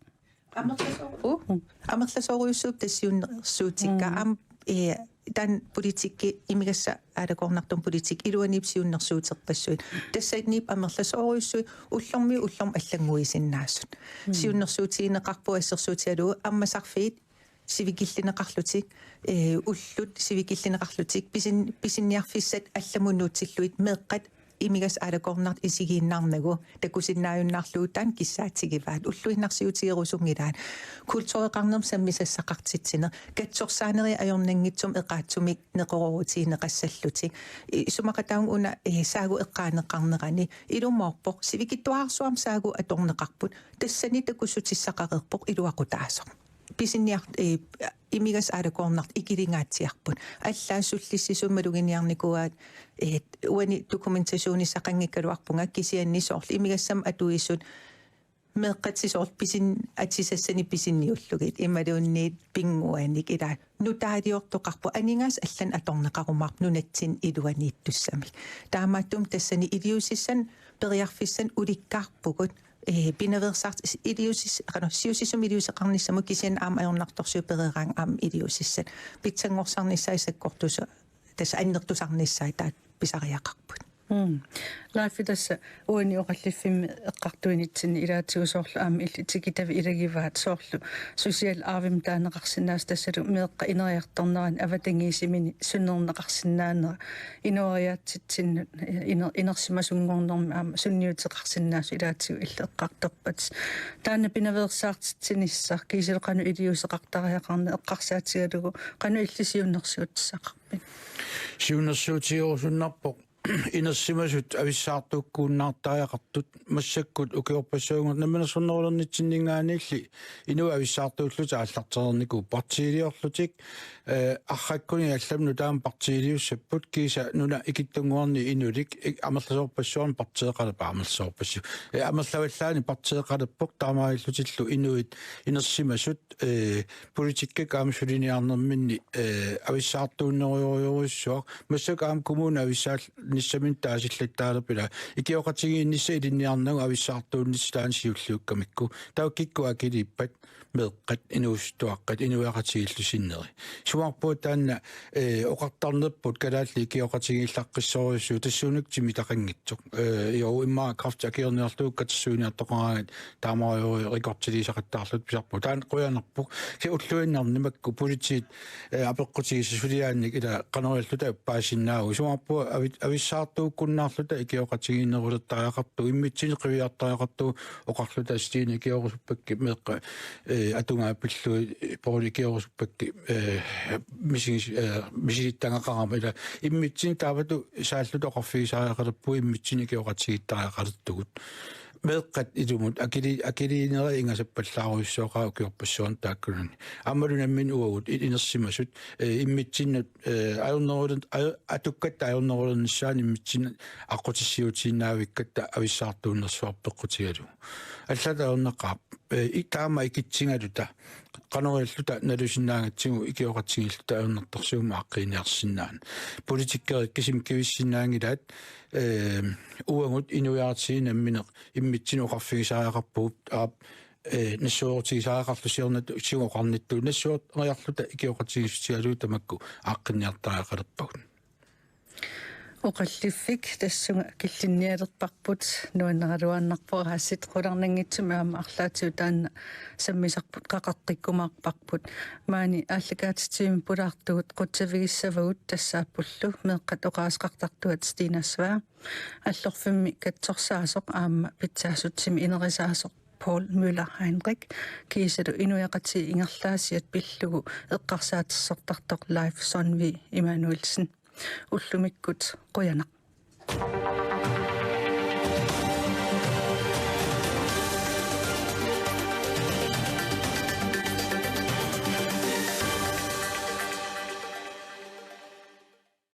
Amerlasoor-, uh, amerlasoorujussuupput tassa siunnersuutikka. Mm. Aamma ee, taanna politikki, imigassaq aalakoornartumik politikki iluaniippoq siunnersuuterpassuit. Tassaniippoq amerlasoorujussuit ullormiit ullormut allannguisinnaasut. Siunnersuutigineqarpoq assersuutigalugu ammasarfiit sivikillineqarlutik, ee, ullut sivikillineqarlutik, pisin-, pisiniarfissat allamut nuutsillugit meeqqat imigassaq aalakoornartoq isigiinnarnagu takusinnaajunnaarlugu taanna kissaatigivaat, ulluinnarsiutigerusunngilaat. Kultureqarnermut sammisassaqartitsineq, katsorsaanerit ajornanngitsumik eqaatsumik neqeroorutigineqassallutik. Isumaqataavunga una, ee, SAGUP eqqaaneqarnerani ilumoorpoq, sivikitsuararsuarmik SAGUP atorneqarput, tassani takussutissaqareerpoq iluaqutaasoq. Pisiniar-, ee, imigassaq aalakoornartoq ikilingaatsiarput. Allaat sullissisut maluginiarnikuuaat, ee, uani dokumentationi saqanngikkaluarpunga, kisianni soorlu imigassamut atuisut meeqqat soorlu pisin-, atisassanik pisiniullugit imaluunniit pinnguanik, ila nutaaliortoqarpoq, aningaasat allanut atorneqarumaarput nunatsinni iluaniittussamik. Taamaattumik tassani iliuusissanik periarfissanik ulikkaarpugut, ee, pinaveersaart-, iliuusis-, qanoq, siusissumik iliuuseqarnissamut, kisianni aamma ajornartorsiut pereeraanni aamma iliuusissanik pitsanngorsarnissaat sakkortusoq, tassa annertusarnissaat taakku pisariaqarput. Mm. Leif, tassa uani oqalliffimmi eqqartuinitsinni ilaatigut soorlu aamma illit tikitavit ilagivaat, soorlu social arvimik taaneqarsinnaasut, tassalu meeqqat ineriartornerani avatangiisimini sunnerneqarsinnaanera, inooriaatsitsinnut, iner-, inersimasunngornermi aamma sunniuteqarsinnaasut ilaatigut illit eqqartorpatit. Taanna pinaveersaartitsinissaq kiisalu qanoq iliuuseqartariaqarneq eqqarsaatigalugu qanoq illit siunnersuutissaqarpit? Siunnersuutigerusunnarpoq inersimasut avissaartuukkuunnaartariaqartut, massakkut ukiorpassuarnut namminersornerulernitsinninngaanniilli inuit avissaartuullutik aallartereernikuupput partiiliorlutik, ee, arrakkunani allamut nutaamut partiiliussapput, kiisa nunap ikittunnguarni inulik ik-, amerlasoorpassuarnik partiiqalerpoq, amerlasoorpassuit, ee, amerlavallaannik partiiqalerpoq, taamaalillutillu inuit inersimasut, ee, politikkikkut aamma suliniarnerminni, ee, avissaartuunnerujorujussuaq, massakkut aamma kommunip avissaarnissaminut taasillattaalerpoq, ila ikioqatigiinnissaq ilinniarnagu avissaartuunnissaa taanna siulliukkamikku, taava kikkut akiliippat? Meeqqat, inuusuttuaqqat, inuiaqatigiillu sinneri. Isumaqarpunga taanna, ee, oqartarnerput kalaallit ikioqatigiillaqqissorujussuuvoq, tassuunakkut timitaqanngitsoq. Ee, jo, immaqa kræfti akiorniarlugu katersuiniartoqaraangat taamaaliorlugu rekordiliisaqattaarluta pisarpunga. Taanna qujanarpoq. Kisianni ulluinnarni makku politiit, ee, apeqqutigisassat suliaannik ila qanoq ililluta uppaasinnaavagut. Isumaqarpunga avi-, avissaartuukkuunnaarluta ikioqatigiinnerulertariaqartugut, immitsinnut qiviartariaqartugut, oqarluta Stine ikiorusuppakkit, meeqqat, ee, atugaat pillugit, ee, Poul ikiorusuppakkit, ee, misigis-, ee, misilittagaqarama, ila immitsinnut taamatut saalluta oqarfigisariaqalerpugut, immitsinnut ikioqatigiittariaqalertugut. Meeqqat ilumut akili-, akiliinerit ingasappallaarujussuaqaat ukiorpassuarni taakkunani. Aammalu nammineq uagut i-, inersimasut, ee, immitsinnut, ee, ajornerulern-, aju-, atukkatta ajornerulernissaannut immitsinnut aqqutissiuutiinnaavikkatta avissaartuunnersuarput peqqutigalugu. Allatut ajornaqaaq, ee, i-, taama ikitsigaluta, qanoq ililluta nalusinnaagatsigu ikioqatigiilluta ajornartorsiummik aaqqiiniarsinnaaneq. Politikerit kisimik kivissinnaanngilaat, ee, uagut inuiaqatigiit nammineq immitsinnut oqarfigisariaqarpugut, aap, ee, nassuerutigisariaqarluta siornatigut oqarnittut, nassueriarluta ikioqatigiissutigalugu tamakku aaqqinniartariaqalerpagut. Oqalliffik tassunga killinnialerparput, nuanneraluaannarpoq aasiit, qularnanngitsumik aamma arlaatigut taanna sammisarput qaqeqqikkumaarparput. Maani aallakaatitsivimmi pulaartugut qutsavigissavagut tassaappullu meeqqat oqaaseqartartuat Stina Svea, Allorfimmi katsorsaasoq aamma pitsaasutsimik inerisaasoq Poul Møller Heinrich, kiisalu inuiaqatigiit ingerlaasiat pillugu eqqarsaatersortartoq Leif Sundvig Immanuelsen. Ullumikkut qujanaq.